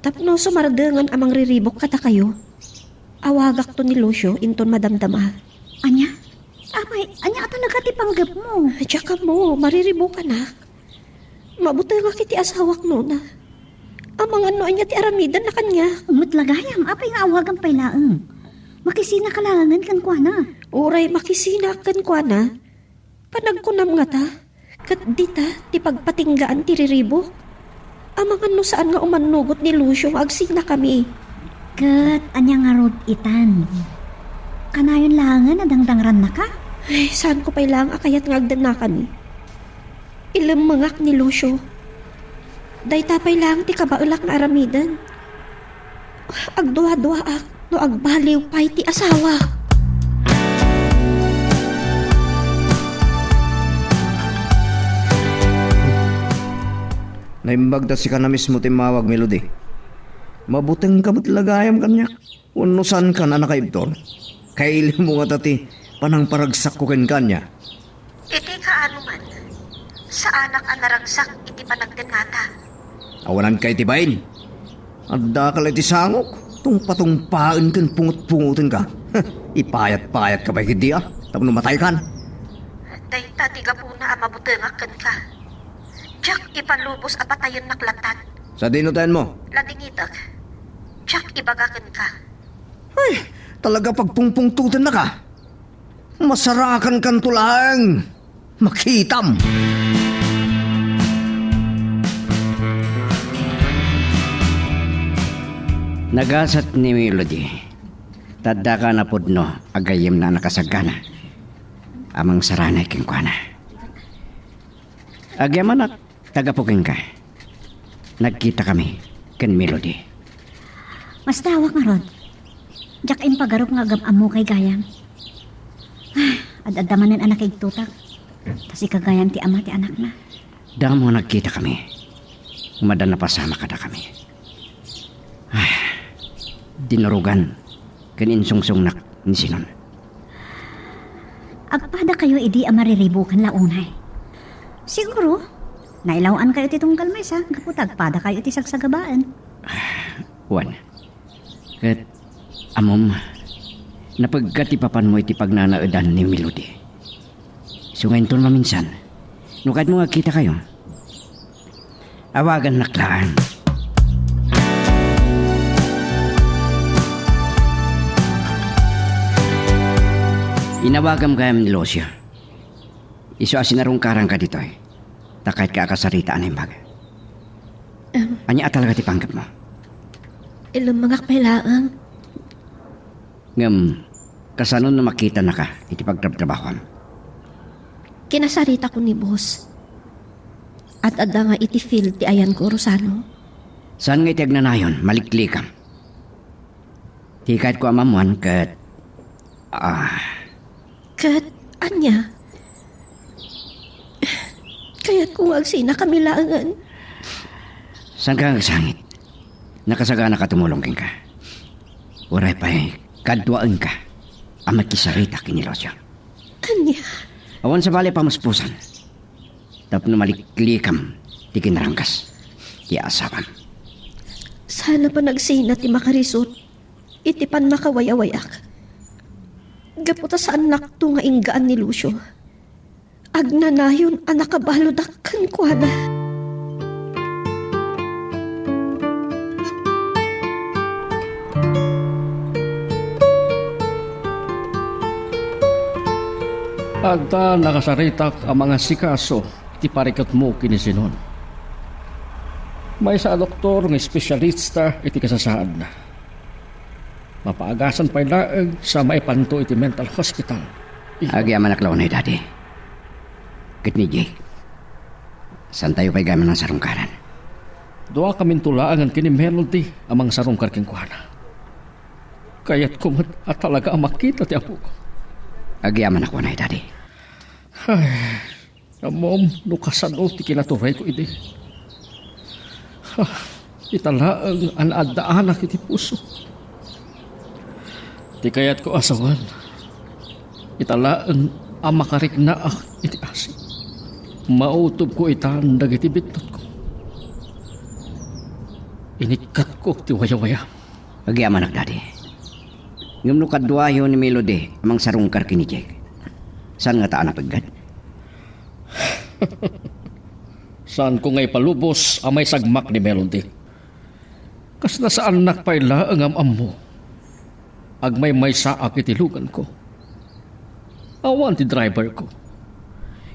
Tapno sumardengen a mangriribuk kadakayo, awagakto ni Lucio inton madamdama. Ania? Apay, ania a talaga ti panggepmo? Diak ammo, mariribukanak. Mabutengak iti asawak, nona. Amangan no ania ti aramidenna kaniak. Met la gayam, apay nga awagam pay laeng? Makisinaka laengen kenkuana. Uray makisinak kenkuana, panagkunam ngata, ket dita ti pagpatinggaan ti riribuk? Amangan no saan nga umannugot ni Lucio nga agsinnakami. Ket ania ngarud itan? Kanayon laengen a dangdangrannaka? Ay, saanko pay laeng a kayat nga agdennakami. Ilemmengak ni Lucio. Dayta pay laeng ti kabaelak nga aramiden. Agduaduaak no agbaliw pay ti asawa. Naimbag ta sika na mismo ti immawag, Melody. Mabutengka met la gayam kaniak. Wenno saankan a nakaibtur? Kailimo ngata ti panangparagsakko kenka, ania? Iti kaano man, saanak a naragsak iti panagdennata. Awananka iti bain. Addaka la iti sangok, tungpatungpaen ken pungot-pungotenka. Ipayat-payatka pay ketdi a, tapno mataykan. Dayta ti gapuna a mabutengak kenka. Diak ipalubos a patayennak latta. Sadino tayenmo? Ladingitek. Diak ibaga kenka. Ay, talaga pagpungpungtotennaka. Masarakankanto laeng. Makitam. Nagasat ni Melody. Ta addaka a napudno a gayyemna a nakasagana a mangsaranay kenkuana. Agyamanak ta gapu kenka, nagkitakami ken Melody. Masdawak ngarud. Diak impagarup nga agam-ammokay gayam. Ad-adda manen a nakigtotak. Ta sika gayam ti ama ti anakna. Damo a nagkitakami. Ngem adda napasamak kadakami. Ay, dinurugan ken insungsongnak ni Sinon. Agpadakayo idi a mariribukan la unay. Siguro, nailaw-ankayo ti tunggal maysa gapu ta agpadakayo iti sagsagabaen. Wen, ket, ammom, napegka ti papanmo iti pagnanaedan ni Melody. Isu nga inton maminsan, no kayatmo nga agkitakayo, awagannak laeng. Inawagam gayam ni Lucio. Isu a sinarungkaranka ditoy, ta kayatka a kasaritaan a naimbag. Em. Ania a talaga ti panggepmo? Ilemmengak pay laeng. Ngem, kasano no makitanaka iti pagtrabtrabahoam? Kinasaritakon ni boss. Ad-adda nga iti field ti ayanko, Rosano. Saan nga iti agnanayon, maliklikam. Ti kayatko a maammoan ket, ah. Ket ania? Kayatko nga agsinakami laengen. Saanka nga agsangit? Nakasaganaka a tumulong kenka. Uray pay kaduaenka a makisarita ken ni Lucio. Ania? Awan sabali a pamuspusan tapno maliklikam ti kinaranggas ti asawam. Saan a panagsina ti makarisut iti pannakawayawayak. Gapu ta saannakto nga inggaan ni Lucio. Agnanayon a nakabaludak kenkuana. Adda nakasaritak a mangasikaso iti parikutmo ken ni Sinon. Maysa a doktor nga espesyalista iti kasasaadna. Mapaagasan pay laeng sa maipanto iti mental hospital. Agyamanak la unay, Daddy. Ket ni Jake, saantayo pay gayam a nangsarungkaran? Duakaminto laengen ken ni Melody a mangsarungkar kenkuana. Kayatko met a talaga a makita ti apok. Agyamanak unay, Daddy. Ay, ammom no kasano ti kinaturayko idi. Ah, ita laeng a naaddaanak iti puso. Ti kayatko a sawen, ita laeng a makariknaak iti asi. Mautobko itan dagiti bittotko. Inikkatko ti wayawayam. Agyamanak, Daddy. Ngem no kaduayo ni Melody a mangsarungkar ken ni Jake, saan ngata a napeggad? Saanko nga ipalubos a maisagmak ni Melody. Kasla saannak pay laeng nga am-ammo. Agmaymaysaak iti luganko. Awan ti driverko.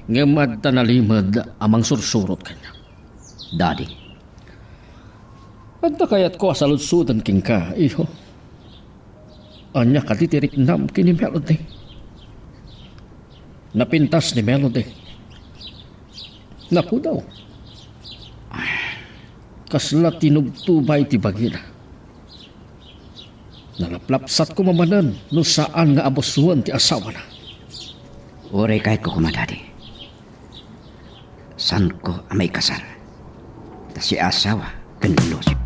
Ngem adda nalimed a mangsursurot kaniak. Daddy, adda kayatko a saludsoden kenka, iho. Ania kadi ti riknam ken ni Melody? Napintas ni Melody. Napudaw. Kasla tinubtubay ti bagina. Nalaplapsatko manen no saan nga abusoen ti asawana. Uray kayatko koma, Daddy. Saanko a maikasar. Ta siasawa ken Lucio.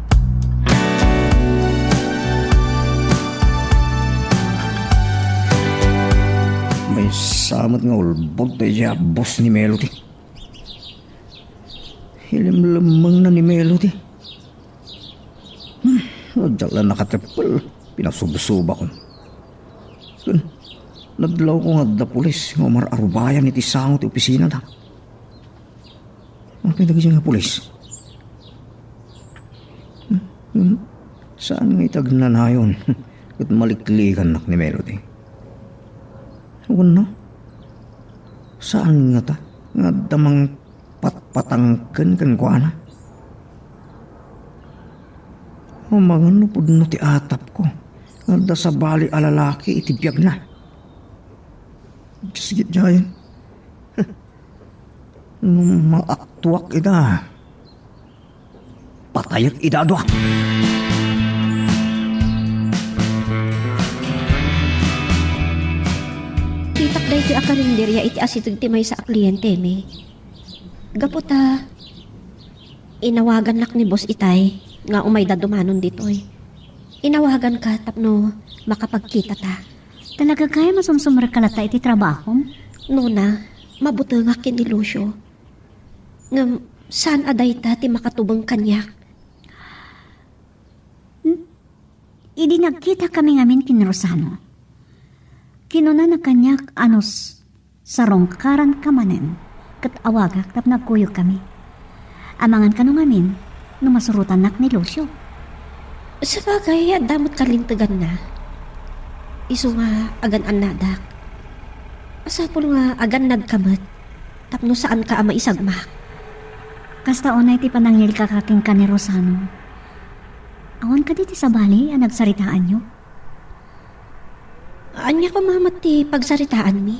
Maysa met nga ulbod daydiay a boss ni Melody. Ilimlemmengna ni Melody. Hmm, no diak la nakateppel, pinasubsubakon. Ken nadlawko nga adda pulis nga umar-arubayan iti sango ti opisinada. Apay dagiti nga pulis? Hmm, hmm, saan nga iti agnanayon ket maliklikannak ni Melody? Wenno, saan ngata nga adda mangpatpatangken kenkuana? Amangan no pudno ti atapko nga adda sabali a lalaki iti biagna. Sige, Jay. No maaktuak ida, patayek ida a dua. Kitak daytoy a karinderya iti asideg ti maysa a klientemi. Gapu ta inawagannak ni Boss Itay nga umayda dumanon ditoy. Inawaganka tapno makapagkitata. Talaga gayam a sumsumrekka latta iti trabahom? Nona, mabutengak ken ni Lucio. Ngem saan a dayta ti makatubeng kaniak. Hmm? Idi nagkitakami ngamin ken Rosano, kinunana kaniak a no s-, sarungkaranka manen ket awagak tapno agkuyogkami. Amangan kano ngamin no masurotannak ni Lucio. Sabagay, adda met kalinteganna. Isu nga agan-annadak. Masapul nga agannadka met tapno saanka a maisagmak. Kasta unay ti panangilkaka kenka ni Rosano. Awan kadi ti sabali a nagsaritaanyo? Ania koma met ti pagsaritaanmi?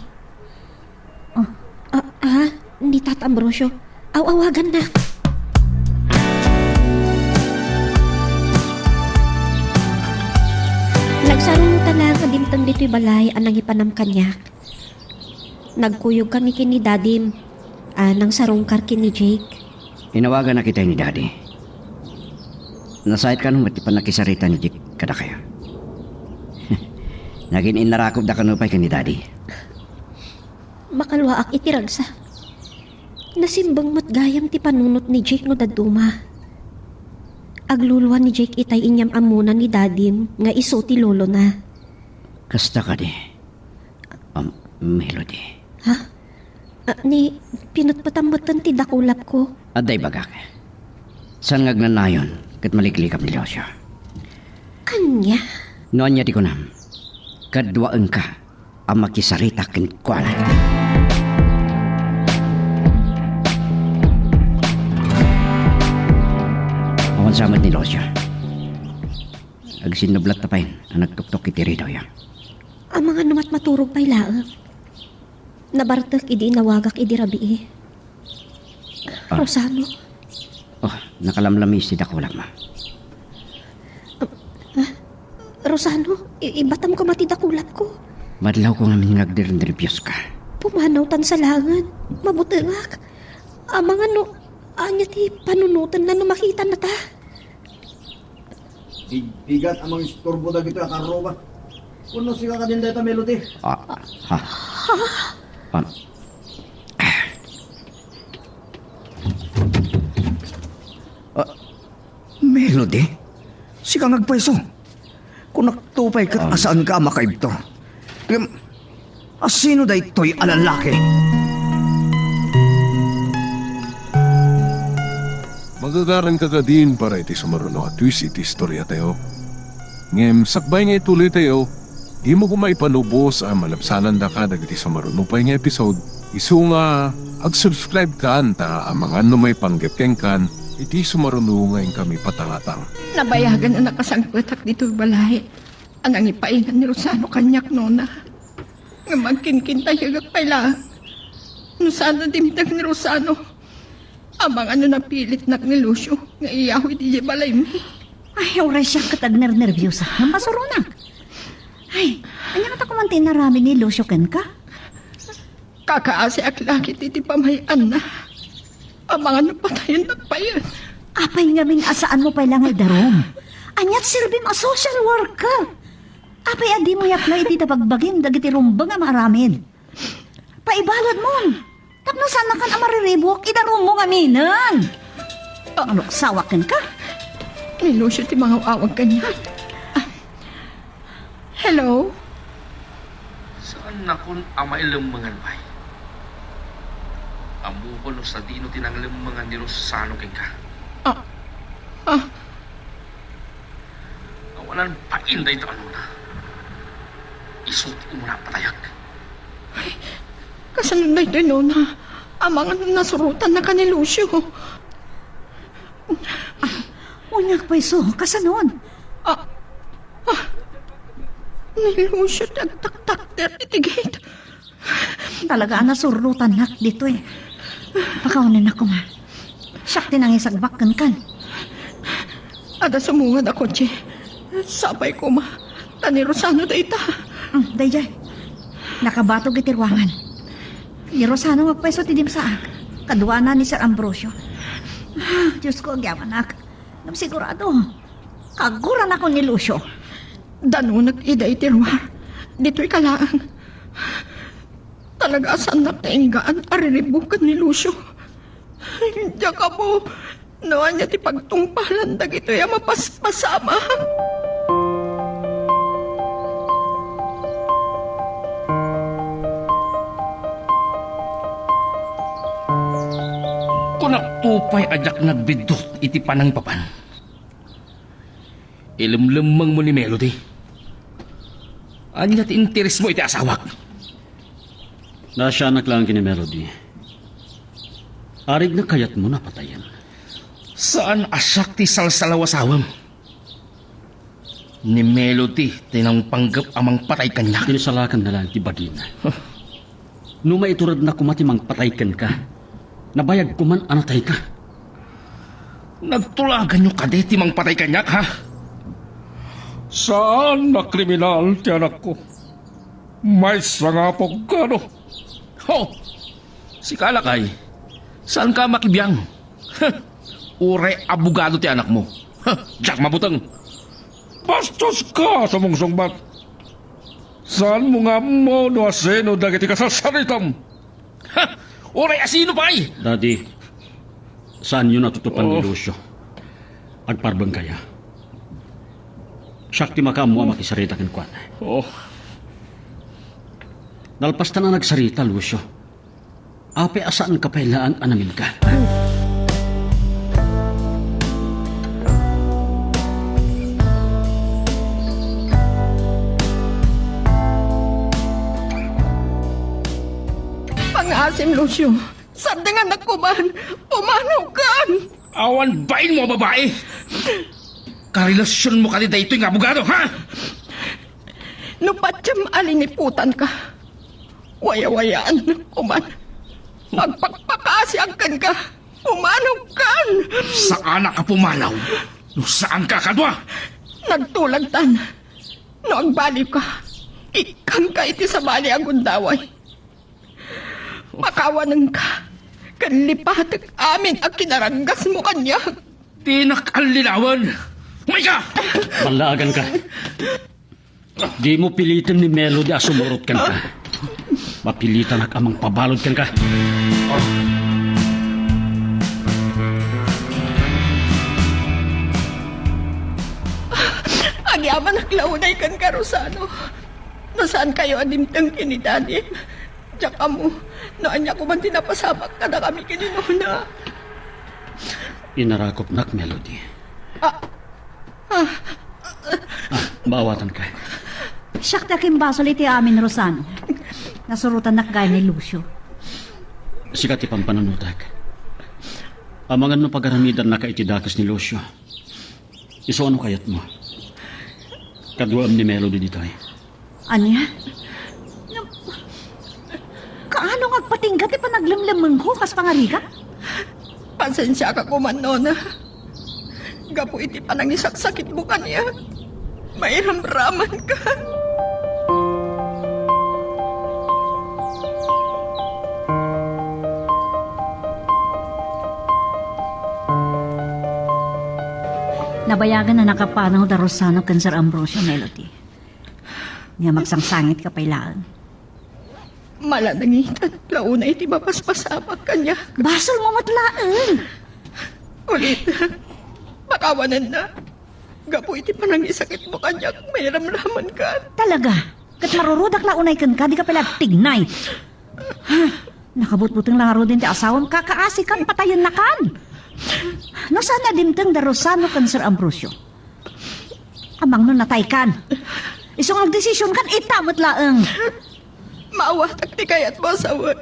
Oh. Ah, ah, ni Tata Ambrosio. Aw-awagannak. Nagsarungota laeng a dimteng ditoy balay a nangipanam kaniak. Nagkuyogkami ken ni Dadim a nangsarungkar ken ni Jake. Inawaganak itay ni Daddy. Nasayaat kano met ti pannakisarita ni Jake kadakayo. Nagin-innarakopda kano pay ken ni Daddy. Makalwaak iti ragsak. Nasimbeng met gayam ti panunot ni Jake no dadduma. Agluluan ni Jake itay inyam-ammona ni Dadim nga isu ti lolona. Kasta kadi, um, Melody. Ha? Ah, ni, pinutputam metten ti dakulapko. Adda ibagak. Saan nga agnanayon ket maliklikam ni Lucio? Ania? No ania ti kunam, kaduaenka a makisarita kenkuana. Awan sa met ni Lucio. Agsinnublatta pay a nagtuktok iti ridawyo. Amangan no matmaturog pay laeng. Nabartek idi inawagak idi rabii. Ah. Rosano. Oh, nakalamlamis ti dakulapmo. Ah, ah, Rosano, i-, ibatam koma ti dakulapko. Madlawko ngamin nga agnernerbios ka. Pumanaw tan salaengen. Mabutengak. Amangan no ania ti panunotenna no makitana ta. Bigbigat a mangisturbo dagitoy a karruba. Wenno sika kadin dayta, Melody? Ah, ha? Ah. Ah, Melody? Sika nga agpayso? Kunakto pay ket, ah, a saanka a makaibtur. Ngem, asino daytoy a lalaki? Magagaranka kadin para iti sumaruno a twist iti istoriatayo. Ngem sakbay nga ituloytayo, dimo koma ipanubos a malabsanandaka dagiti sumaruno pay nga episode. Isu nga, ag-subscribe kan ta amangan no maipanggep kenkan iti sumaruno nga inkami patangatang. Nabayagan a nakasangpetak ditoy balay a nangipaingan ni Rosano kaniak, nona. Ngem agkinkintayegak pay laeng no saan a dimteng ni Rosano. Amangan no napilitnak ni Lucio nga iyaw iti balaymi. Ay, uray siak ket agnernerbios ngem pasuronak. Ay, ania ngata koma ti inaramid ni Lucio kenka? Kakaasiak la ket iti pamay-anna. Amangan no patayennak payen. Apay ngamin a saanmo pay la nga idarum? Ania ti serbim a social worker? Apay a dimo yapla iti bagbagim dagiti rumbeng a maaramid? Paibaladmon. Tapno saannakan a mariribuak, idarummo ngaminen. Pangaluksawak kenka. Ni Lucio ti mangaw-awag kaniak. Ah. Hello? Nakon a mailemmengan pay. Ammokon no sadino ti nanglemmengan ni Rosano kenka. Ah, ah. Awanan bain dayta a nona. Isu ti umuna a patayak. Ay, kasano daytoy, nona? Amangan nasurotannaka ni Lucio. Ah, unya pay isu, kasanon? Ah, ah, ni Lucio ti agtaktakder iti gate. Talaga a nasurotannak ditoy. Pakawanennak koma. Siak ti nangisagbak kenkan. Adda sumungad a kotse. Sapay koma. Ta ni Rosano dayta. Mm, daydiay. Nakabatog iti ruangan. Ni Rosano nga pweso ti dimsaak. Kaduana ni Sir Ambrosio. Ah, Diyos ko, agyamanak. Ngem sigurado, kaguranakon ni Lucio. Danunek ida iti ruar. Ditoy ka laeng. Talaga a saannak nainggaan a riribuken ni Lucio. Diak ammo no ania ti pagtungpalan dagitoy a mapaspasamak. Kunakto pay a diak nagbiddut iti panangipapan. Ilemlemmengmo ni Melody. Ania ti interesmo iti asawak? Naasianak laeng ken ni Melody. Arig na kayatmo a patayen. Saan a siak ti salsalaw a sawem. Ni Melody ti nangpanggep a mangpatay kaniak. Inisalakanna laeng ti bagina. Huh. No maituredna koma ti mangpatay kenka, nabayag koman a natayka. Nagtulaganyo kadi ti mangpatay kaniak, ha? Saan a kriminal ti anakko. Maysa nga apok, no? Ho! Sika lakay, saanka a makibiang? Uray abogado ti anakmo. Diak mabuteng. Bastoska a sumungsungbat. Saanmo nga ammo no asino dagiti kasarsaritam? Ha! Uray asino pay? Daddy, saanyo natutupan ni Oh. Lucio. Agparbengkayo. Siak ti makaammo a makisarita kenkuana. Oh. Nalpastan a nagsarita, Lucio. Apay a saanka pay laeng a naminka? Pangasim, Lucio. Saddenganak koman. Pumanawkan. Awan bainmo a babai. Karelasionmo kadi daytoy nga abogado, ha? No patiam a liniputanka, wayawayaan koman. Agpakpakaasiak kenka. Pumanawkan! Saanak a pumanaw no saanka a kadua! Nagtulagtan. No agbaliwka, ikkanka iti sabali a gundaway. Pakawanenka, ken lipatek amin a kinaranggasmo kaniak. Dinak allilawen! Umayka! Ballaaganka. Dimo piliten ni Melody a sumurot kenka. Mapilitanak a mangpabalud kenka. Agyamanak la unay kenka, Rosano. No saankayo a dimteng ken ni Daddy, diak ammo no ania koman ti napasamak kadakami ken ni Nona. Inarakupnak, Melody. Ah, Ah, maawatanka. Siak ti akimbasol iti amin, Rosano. Nasurotannak gayam ni Lucio. Sika ti pampanunotek. Amangan no pagaramidannaka iti dakes ni Lucio. Isu a no kayatmo. Kaduaem ni Melody ditoy. Ania? Ngem, kaano nga agpatingga ti panaglemlemmengko kas pangarigat? Pasensiaka koman, Nona. Gapu iti panangisaksakitmo kaniak, mairamramanka. Nabayagen a nakapanaw da Rosano ken Sir Ambrosio, Melody. Ngem agsangsangitka pay laeng. Malanangitan la unay ti mapaspasamak kaniak. Basolmo met laeng. Ulit, pakawanenna. Gapu iti panangisakitmo kaniak, mairamramanka. Talaga? Ket marurudak la unay kenka, dika pay la agtignay. Ha? Nakabutbuteng la ngaruden ti asawam, kakaasikan, patayennakan. No saan a dimteng da Rosano ken Sir Ambrosio, amangan no nataykan. Isu nga agdesisionkan, ita met laeng. Maawatak ti kayatmo a sawen.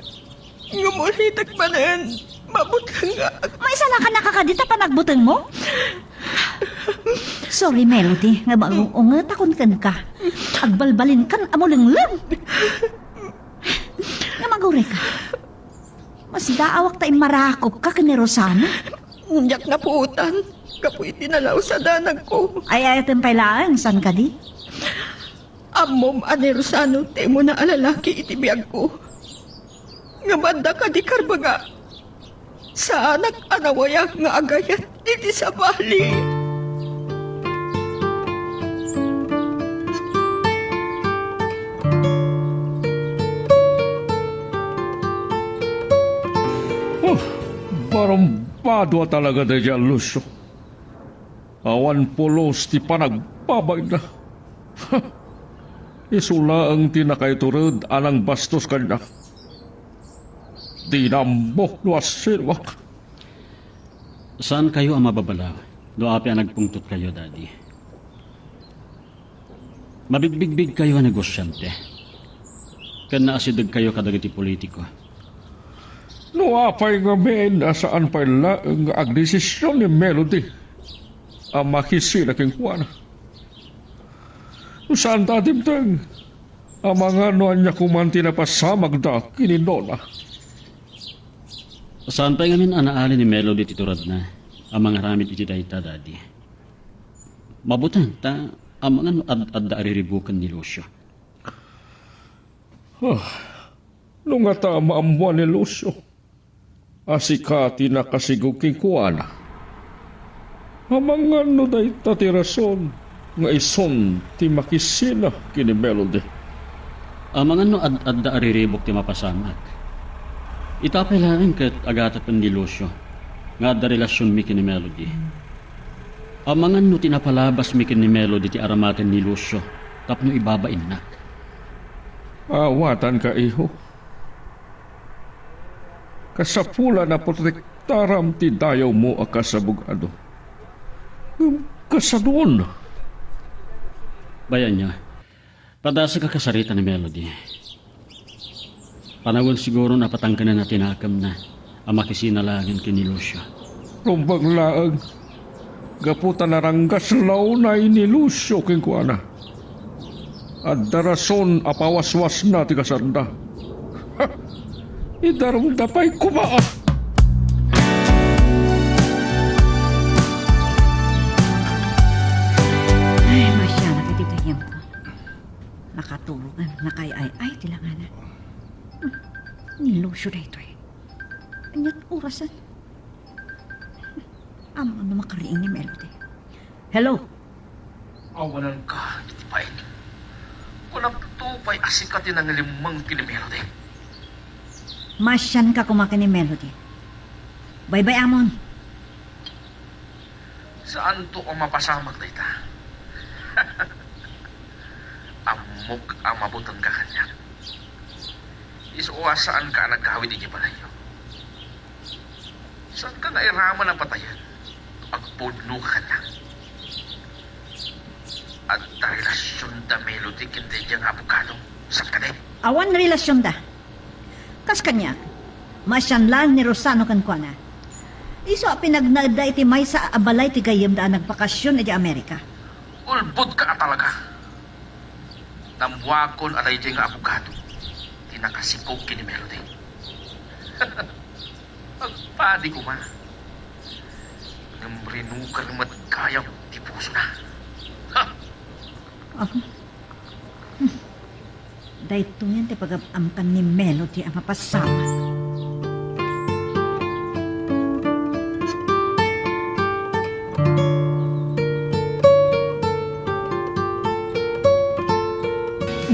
Ngem ulitek manen, mabutengak. Maisalakan na ka kadi ta panagbutengmo? Sorry, Melody, nga maung-ungetakon kenka. Agbalbalinkan a mulengleng. Nga magureka. Masdaawak ta immarakopka ken ni Rosana. Diak napuotan. Gapu iti nalaus a danagko. Ay, ayaten pay laeng, saan kadi? Ammom a ni Rosano ti umuna a lalaki iti biagko. Ngem adda kadi karbenga. Saanak a nawayag nga agayat iti sabali. Oh, barumbado a talaga daydiay a Lucio. Awan pulos ti panagbabainna. Isu laeng ti nakaitured a nangbastos kaniak. Dina ammo no asinoak. Saankayo a mababalaw no apay a nagpungtotkayo, Daddy. Mabigbigbigkayo a negosiante, ken naasidegkayo kadagiti politiko. No apay ngamin a saan pay laeng nga agdesision ni Melody a makisina kenkuana? No saan ta dimteng, amangan no ania koman ti napasamagda ken ni Nona? Saan pay ngamin a naali ni Melody ti turedna a mangaramid iti dayta, Daddy. Mabuteng ta amangan no ad-adda a riribuken ni Lucio. Ah, no ngata maammoan ni Lucio a sika ti nakasigog kenkuana, amangan no dayta ti rason nga isun ti makisina ken ni Melody. Amangan no ad-adda a riribuk ti mapasamak. Ita pay laeng ket agatapen ni Lucio nga adda relasionmi ken ni Melody. Amangan no ti napalabasmi ken ni Melody ti aramaten ni Lucio tapno ibabainnak. Awatanka, iho. Kasapulan a protektaram ti dayawmo a kas abogado. Ngem kasanon? Bayanyo, padasek a kasarita ni Melody. Panawen siguro a patangkenenna ti nakemna a makisina laengen ken ni Lucio. Rumbeng laeng, gapu ta naranggas la unay ni Lucio kenkuana. Adda rason a pawaswasna ti kasanda. Ha! Idarumda pay koma! Ay, masianak iti gayyemko. Nakatulog, nakaay-ay ti langana. Ni Lucio daytoy. Aniat orasen? Ammom no makariing ni Melody. Hello? Awananka iti pain. Kunakto pay a sika ti nangilimmeng ken ni Melody. Masianka koma ken ni Melody. Baybay-amon. Saanto a mapasamak dayta. Ammok a mabutengka kaniak. Isu a saanka a nagawid idiay balayyo. Saanka nga iraman a patayen no agpudnoka kaniak? Adda relasionda Melody ken daydiay nga abogado. Saan kadi? Awan relasionda. Kas kaniak, masian laeng ni Rosano kenkuana. Isu a pinagnaedda iti maysa a balay ti gayyemda a nagbakasion idiay Amerika. Ulbodka a talaga. Nammuakon a daydiay nga abogado ti nakasikog ken ni Melody. Agpadi koma. Ngem rinuker met gayam ti pusona. Ha! Ah. Hmm. Daytoyen ti pagab-amkan ni Melody a mapasamak.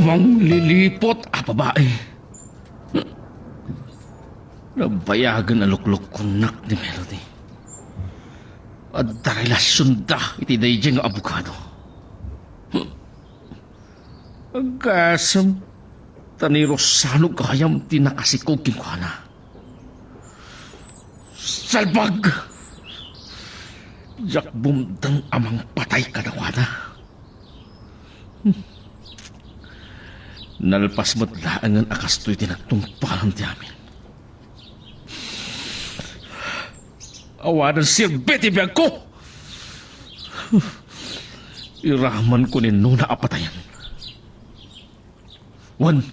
Mangliliput a babai. Nabayagen a luklukkonnak ni Melody. Adda relasionda iti daydiay nga abogado. Agasem, ta ni Rosano gayam ti nakasikog kenkuana. Salbag! Diak bumteng a mangpatay kadakuada. Hmm. Nalpas met laengen a kastoy ti nagtungpalan ti amin. Awanen serbi ti biagko! Iramanko ni Nona a patayen. Wen,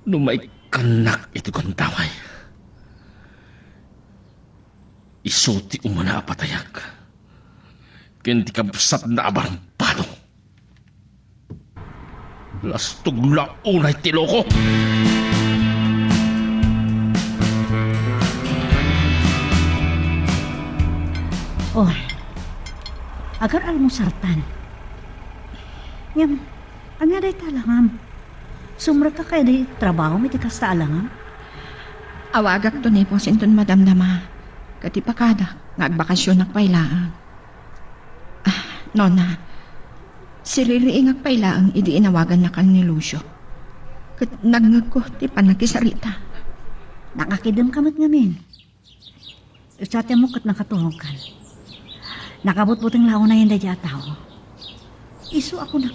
no maikkannak iti gundaway, isu ti umuna a patayak ken ti kabsatna a barbado. Lastog la unay ti loko! Oh, agar-almusartan. Ngem, ania dayta langam? Sumrekka kadi trabaho iti kasta a langam? Awagakto ni Pos inton madamdama, ket ipakadak nga agbakasionak pay laeng. Ah, Nona, siririingak pay laeng idi inawagannakan ni Lucio. Ket nangngegko ti pannakisarita. Nakakidemka met ngamin. Sa ti ammok ket nakaturogkan. Nakabutbuteng la unayen daydiay a tao. Isu a kunak,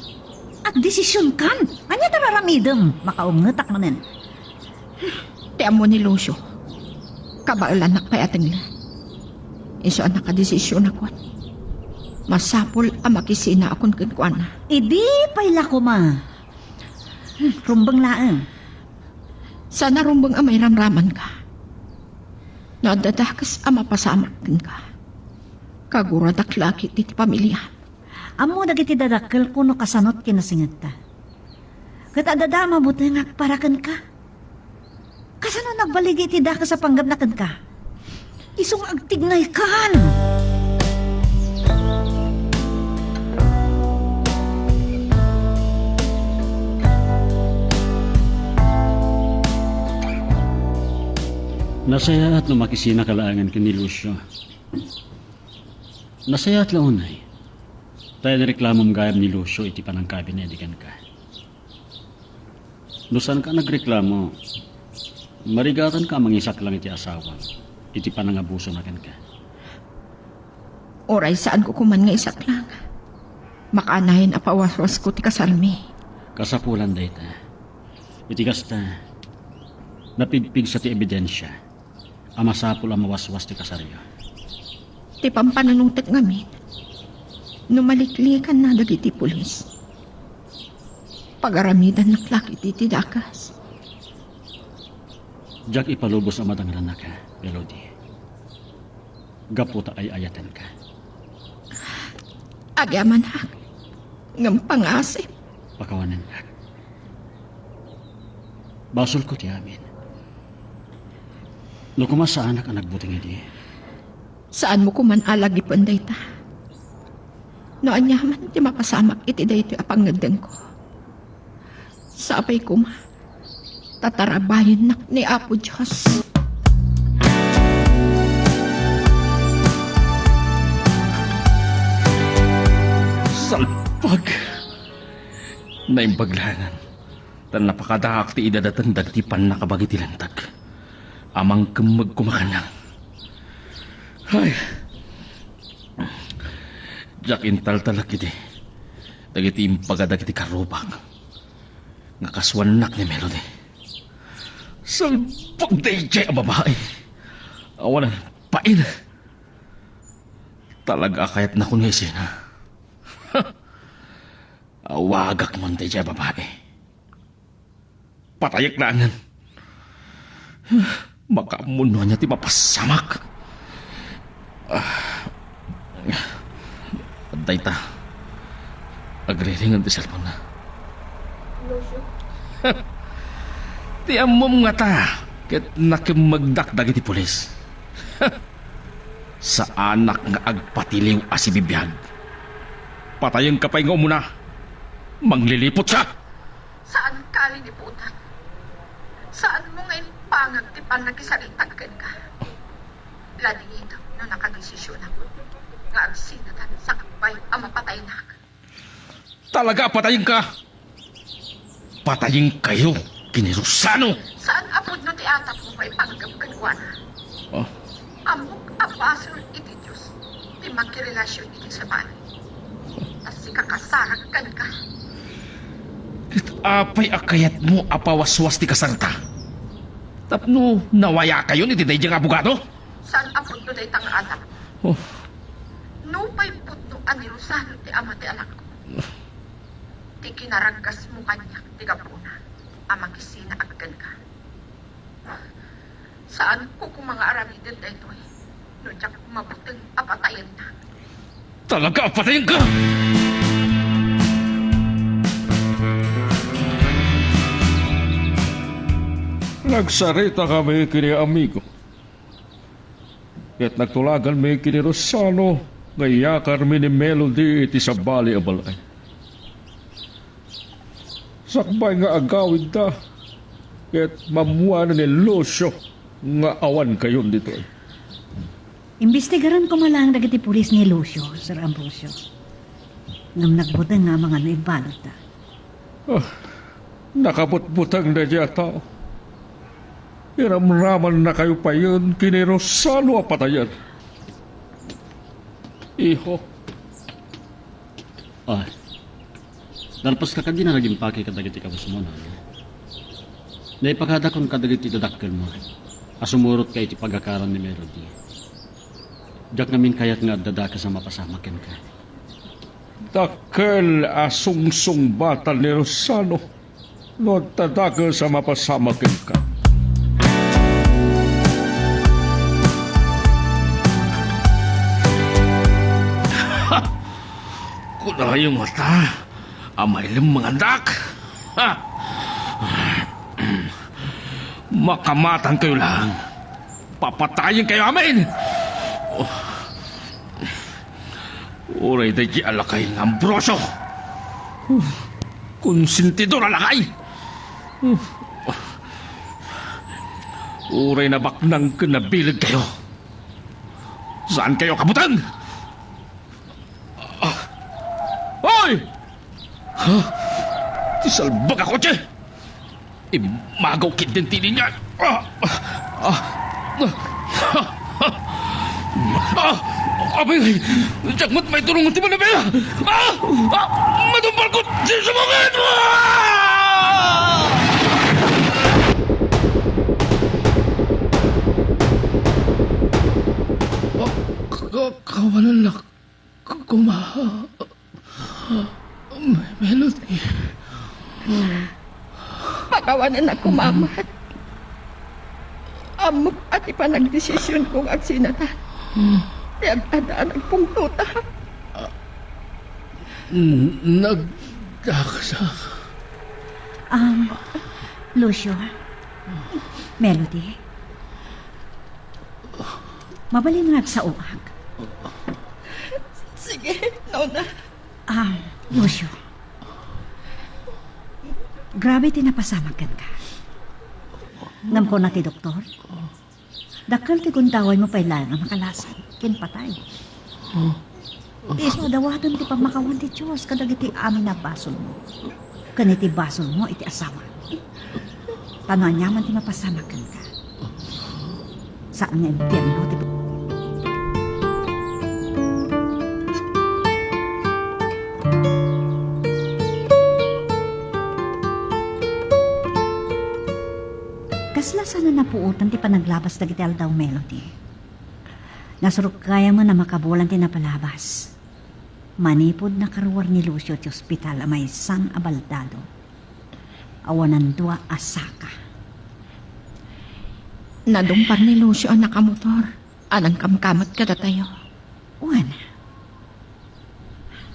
agdesisionkan. Ania ti ar-aramidem? Makaungetak manen. Ti ammo ni Lucio, kabaelannak pay a tengngen. Isu a nakadesisionakon. Masapul a makisinaakon kenkuana. Idi pay la koma. Rumbeng laeng. Saan a rumbeng a mairamramanka. No adda dakes a mapasamak kenka, kaguradak la ketdi ti pamiliam. Ammo dagiti dadakkelko no kasano ti kinasingetta. Ket adda a mabutengak para kenka. Kasano nagbaligi ti dakes a panggepna kenka? Isu nga agtignaykan! Nasayaat no makisinaka laengen ken ni Lucio. Nasayaat la unay, ta inreklamom gayam ni Lucio iti panangkabinedi kenka. No saanka a nagreklamo, marigatanka a mangisaklang iti asawam iti panangabusona kenka. Uray saanko koman nga isaklang, makaanayon a pawaswasko ti kasarmi. Kasapulan dayta. Iti kasta, napigpigsa ti ebidensia a masapul a mawaswas ti kasaryo. Ti pampanunotek ngamin, no maliklikanna dagiti pulis, pagaramidannak la ketdi ti dakes. Diak ipalubos a madangrannaka, Melody. Gapu ta ay-ayatenka. Agyamanak, ngem pangasip. Pakawanennak. Basolko ti amin. No koma saanak a nagbuteng idi. Saanmo koman a lagipen dayta. No aniaman ti mapasamak iti daytoy a pangngeddengko, sapay koma ta tarabayennak ni Apo Dios. Salbag! Naimbag laengen. Ta napakadaak ti idadateng dagiti pannakabagi ti linteg a mangkemmeg koma kaniak. Ay! Diak intaltalek idi dagiti imbaga dagiti karrubak nga kasuannak ni Melody. Salbag daydiay a babai! Awanan pain! Talaga a kayatnakon nga isina. Awagak man daydiay a babai. Patayek laengen. Makaammo no ania ti mapasamak. Ah. Dayta. Agriringen ti cellphone-na. Lucio? Ti ammom ngata ket nakemmegdak dagiti pulis. Saanak nga agpatiliw a sibibiag. Patayenka pay nga umuna. Mangliliput siak! Saanka a liliputan. Saanmo nga impangag ti pannakisaritak kenka. Laniitem no nakadesisionak nga agsinatan sakbay a mapataynak. Talaga a patayenka! Patayenkayo ken ni Rosano. Saan a pudno ti atapmo nga ipanggep kenkuana. Ah. Ammok a basol iti Dios ti makirelasion iti sabali. Ta sika kasarak kenka. Ket apay a kayatmo a pawaswas ti kasarta? Tapno nawayakayon iti daydiay nga abogado? Saan a pudno dayta nga atap? Oh. Nupay pudno a ni Rosano ti ama ti anakko, ti kinaraggasmo kaniak ti gapuna a makisinaag kenka. Saanko koma nga aramiden daytoy no diak mabuteng a patayenna. Talaga a patayenka! Nagsaritakami ken ni amigo. Ket nagtulaganmi ken ni Rosano nga iyakarmi ni Melody iti sabali a balay. Sakbay nga agawidda, ket mammuan ni Lucio nga awankayon ditoy. Imbestigaran koma laeng dagiti pulis ni Lucio, Sir Ambrosio. Ngem nagbuteng nga amangan no imbaludda. Ah, nakabutbuteng daydiay a tao. Iramramannakayo payen ken ni Rosano a patayen. Iho. Ah, nalpaska kadi a nagimpake kadagiti kabusmo, Nona. Naipakadakon kadagiti dadakkelmo a sumurotka iti pagakaran ni Melody. Diak ngamin kayat nga adda dakes a mapasamak kenka. Dakkel a sungsungbatan ni Rosano no adda dakes a mapasamak kenka. Kunayo ngata a mailem mangandak. Ha? Makamatangkayo laeng. Papatayenkayo amin! Oh. Uray daydi a lakay nga Ambrosio. Konsentidor a lakay. Uray nabaknang ken nabilegkayo. Saankayo a kabuteng? Ah. Hoy! Ha? Ti salbag a kotse! Immagaw ketdin ti linya! Ah! Ah! Ah! Ah! Abay! Diak met maitulong ti manibela! Ah! Ah! Madumbalko ti sumungit! Ah! Ah! Ka-, ka-, kawanannak. K-, koma, Melody. Pakawanennak koma met. Ammok a ti panagdesisionko nga agsinatan ti ag-adda a nagpungtota. N-, nagdakasak. Um, Lucio, Melody, mabalin nga agsaoak? Sige, Nona. Ah, Lucio. Grabe ti napasamak kenka. Ngem kuna ti doktor, dakkel ti gundawaymo pay laeng a makalasat ken patay. Isu a dawaten ti pammakawan ti Dios kadagiti amin a basolmo ken iti basolmo iti asawa. Ta no aniaman ti mapasamak kenka, saan nga impierno ti Kasla saan a napuotan ti panaglabas dagiti aldaw, Melody. Nasurok gayamen a makabulan ti napalabas. Manipud nakaruar ni Lucio ti ospital a maysa a baldado. Awanan dua a saka. Nadumpar ni Lucio a nakamotor a nangkamkamot kadatayo. Wen,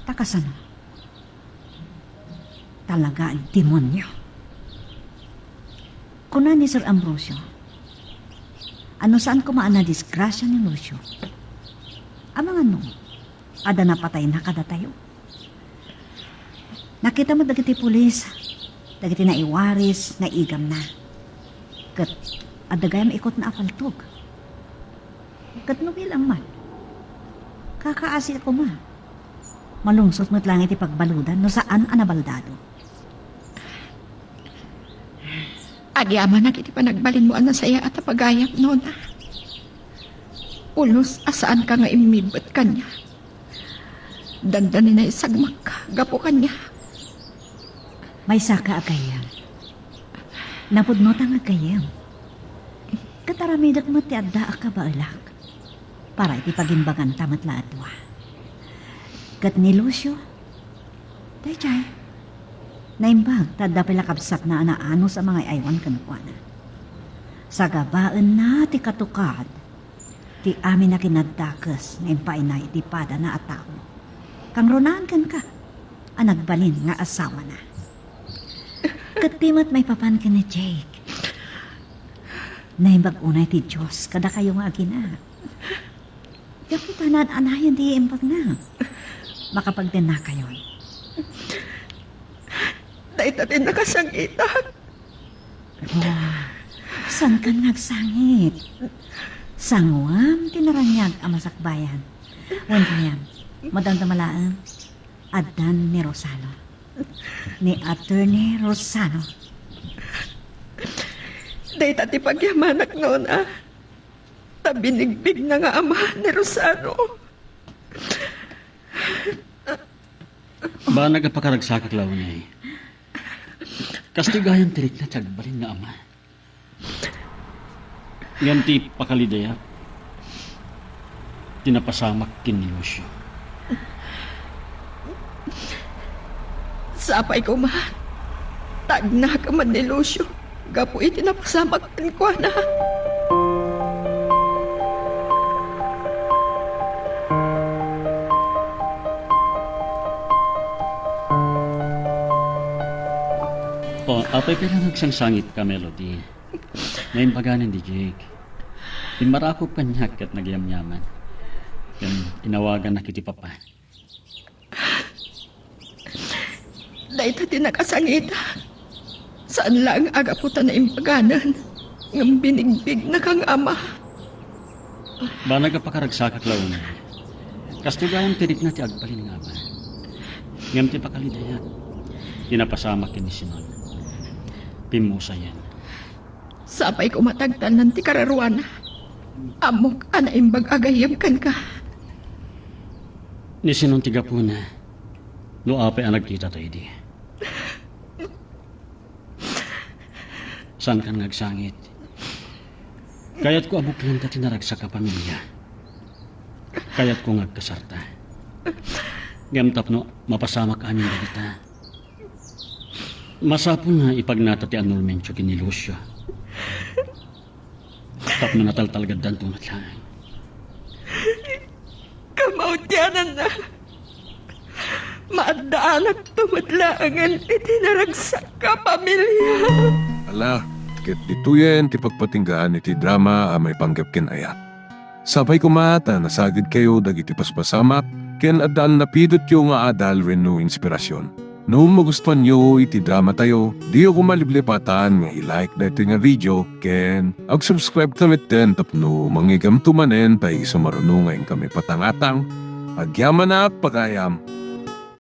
ta kasano? Talaga a demonio. Kuna ni Sir Ambrosio, a no saan koma a nadisgrasia ni Lucio, amangan no adda napatayna kadatayo. Nakita met dagiti pulis, dagiti naiwaris, naigamna. Ket adda gayam ikotna a paltog. Ket no bilang man, kakaasi a koma. Malungsot met laeng iti pagbaludan no saan a nabaldado. Agyamanak iti panagbalinmo a nasayaat a pagayam, Nona. Pulos a saanka nga immibet kaniak. Dandanina isagmakka gapu kaniak. Maysaka a gayyem. Napudno ta nga gayyem. Ket aramidek met ti adda a kabaelak para iti pagimbaganta met la a dua. Ket ni Lucio, daydiay, naimbag ta adda pay la kabsatna a naanus a mangay-aywan kenkuana. Sagabaenna ti katukad ti amin a kinaddakes nga impaayna iti padana a tao. Kangrunaan kenka a nagbalin nga asawana. Ket di met maipapan ken ni Jake. Naimbag unay ti Dios kadakayo nga agina. Gapu ta naan-anayon ti imbagna. Makapagdennakayon. Dayta ti nakasangitak. Oh, saankan nga agsangit. Sanguam ti naraniag a masakbayan. Wen gayam, madamdama laeng, addan ni Rosano. Ni Attorney Rosano. Dayta ti pagyamanak, Nona. Ta binigbigna nga ama ni Rosano. Banag a pakaragsakak la unay. Kastoy gayam ti rikna ti agbalin nga ama. Ngem ti pakalidayak, ti napasamak ken ni Lucio. Sapay koma, tagnak man ni Lucio gapu iti napasamak kenkuana. O, apay pay la nga agsangsangitka, Melody? Naimbaganen ni Jake. Immarakop kaniak ket nagyamyaman. Ken inawagannak iti papa. Dayta ti nakasangitak. Saan laeng a gapu ta naimbaganen, ngem binigbigna kang ama. Banag a pakaragsakak la unay. Kastoy gayam ti rikna ti agbalin nga ama. Ngem ti pakalidayak, ti napasamak ken ni Sinon. Pimmusayen. Sapay koma ta agtalnan ti kararuana. Ammok a naimbag a gayyem kenka. Ni Sinon ti gapuna, no apay a nagkitatayo idi. Saankan nga agsangit. Kayatko a buklenta ti naragsak a pamilia. Kayatko nga agkasarta. Ngem tapno mapasamak amin dagita, masapul nga ipagnata ti annulmentio ken ni Lucio. Tapno nataltalgaddanto met laeng. Kamaudiananna, maaddaanakto met laengen iti naragsak a pamilia. Ala, ket ditoyen ti pagpatinggaan iti drama a maipanggep ken ayat. Sapay koma ta nasagidkayo dagiti paspasamak ken addaan napidotyo nga adal wenno inspirasyon. No magustuanyo iti dramatayo, diyo koma liplipatan nga i-like daytoy nga video ken ag-subscribe ta metten tapno mangigamto manen ta isu maruno nga inkami patangatang. Agyamanak, pagayam!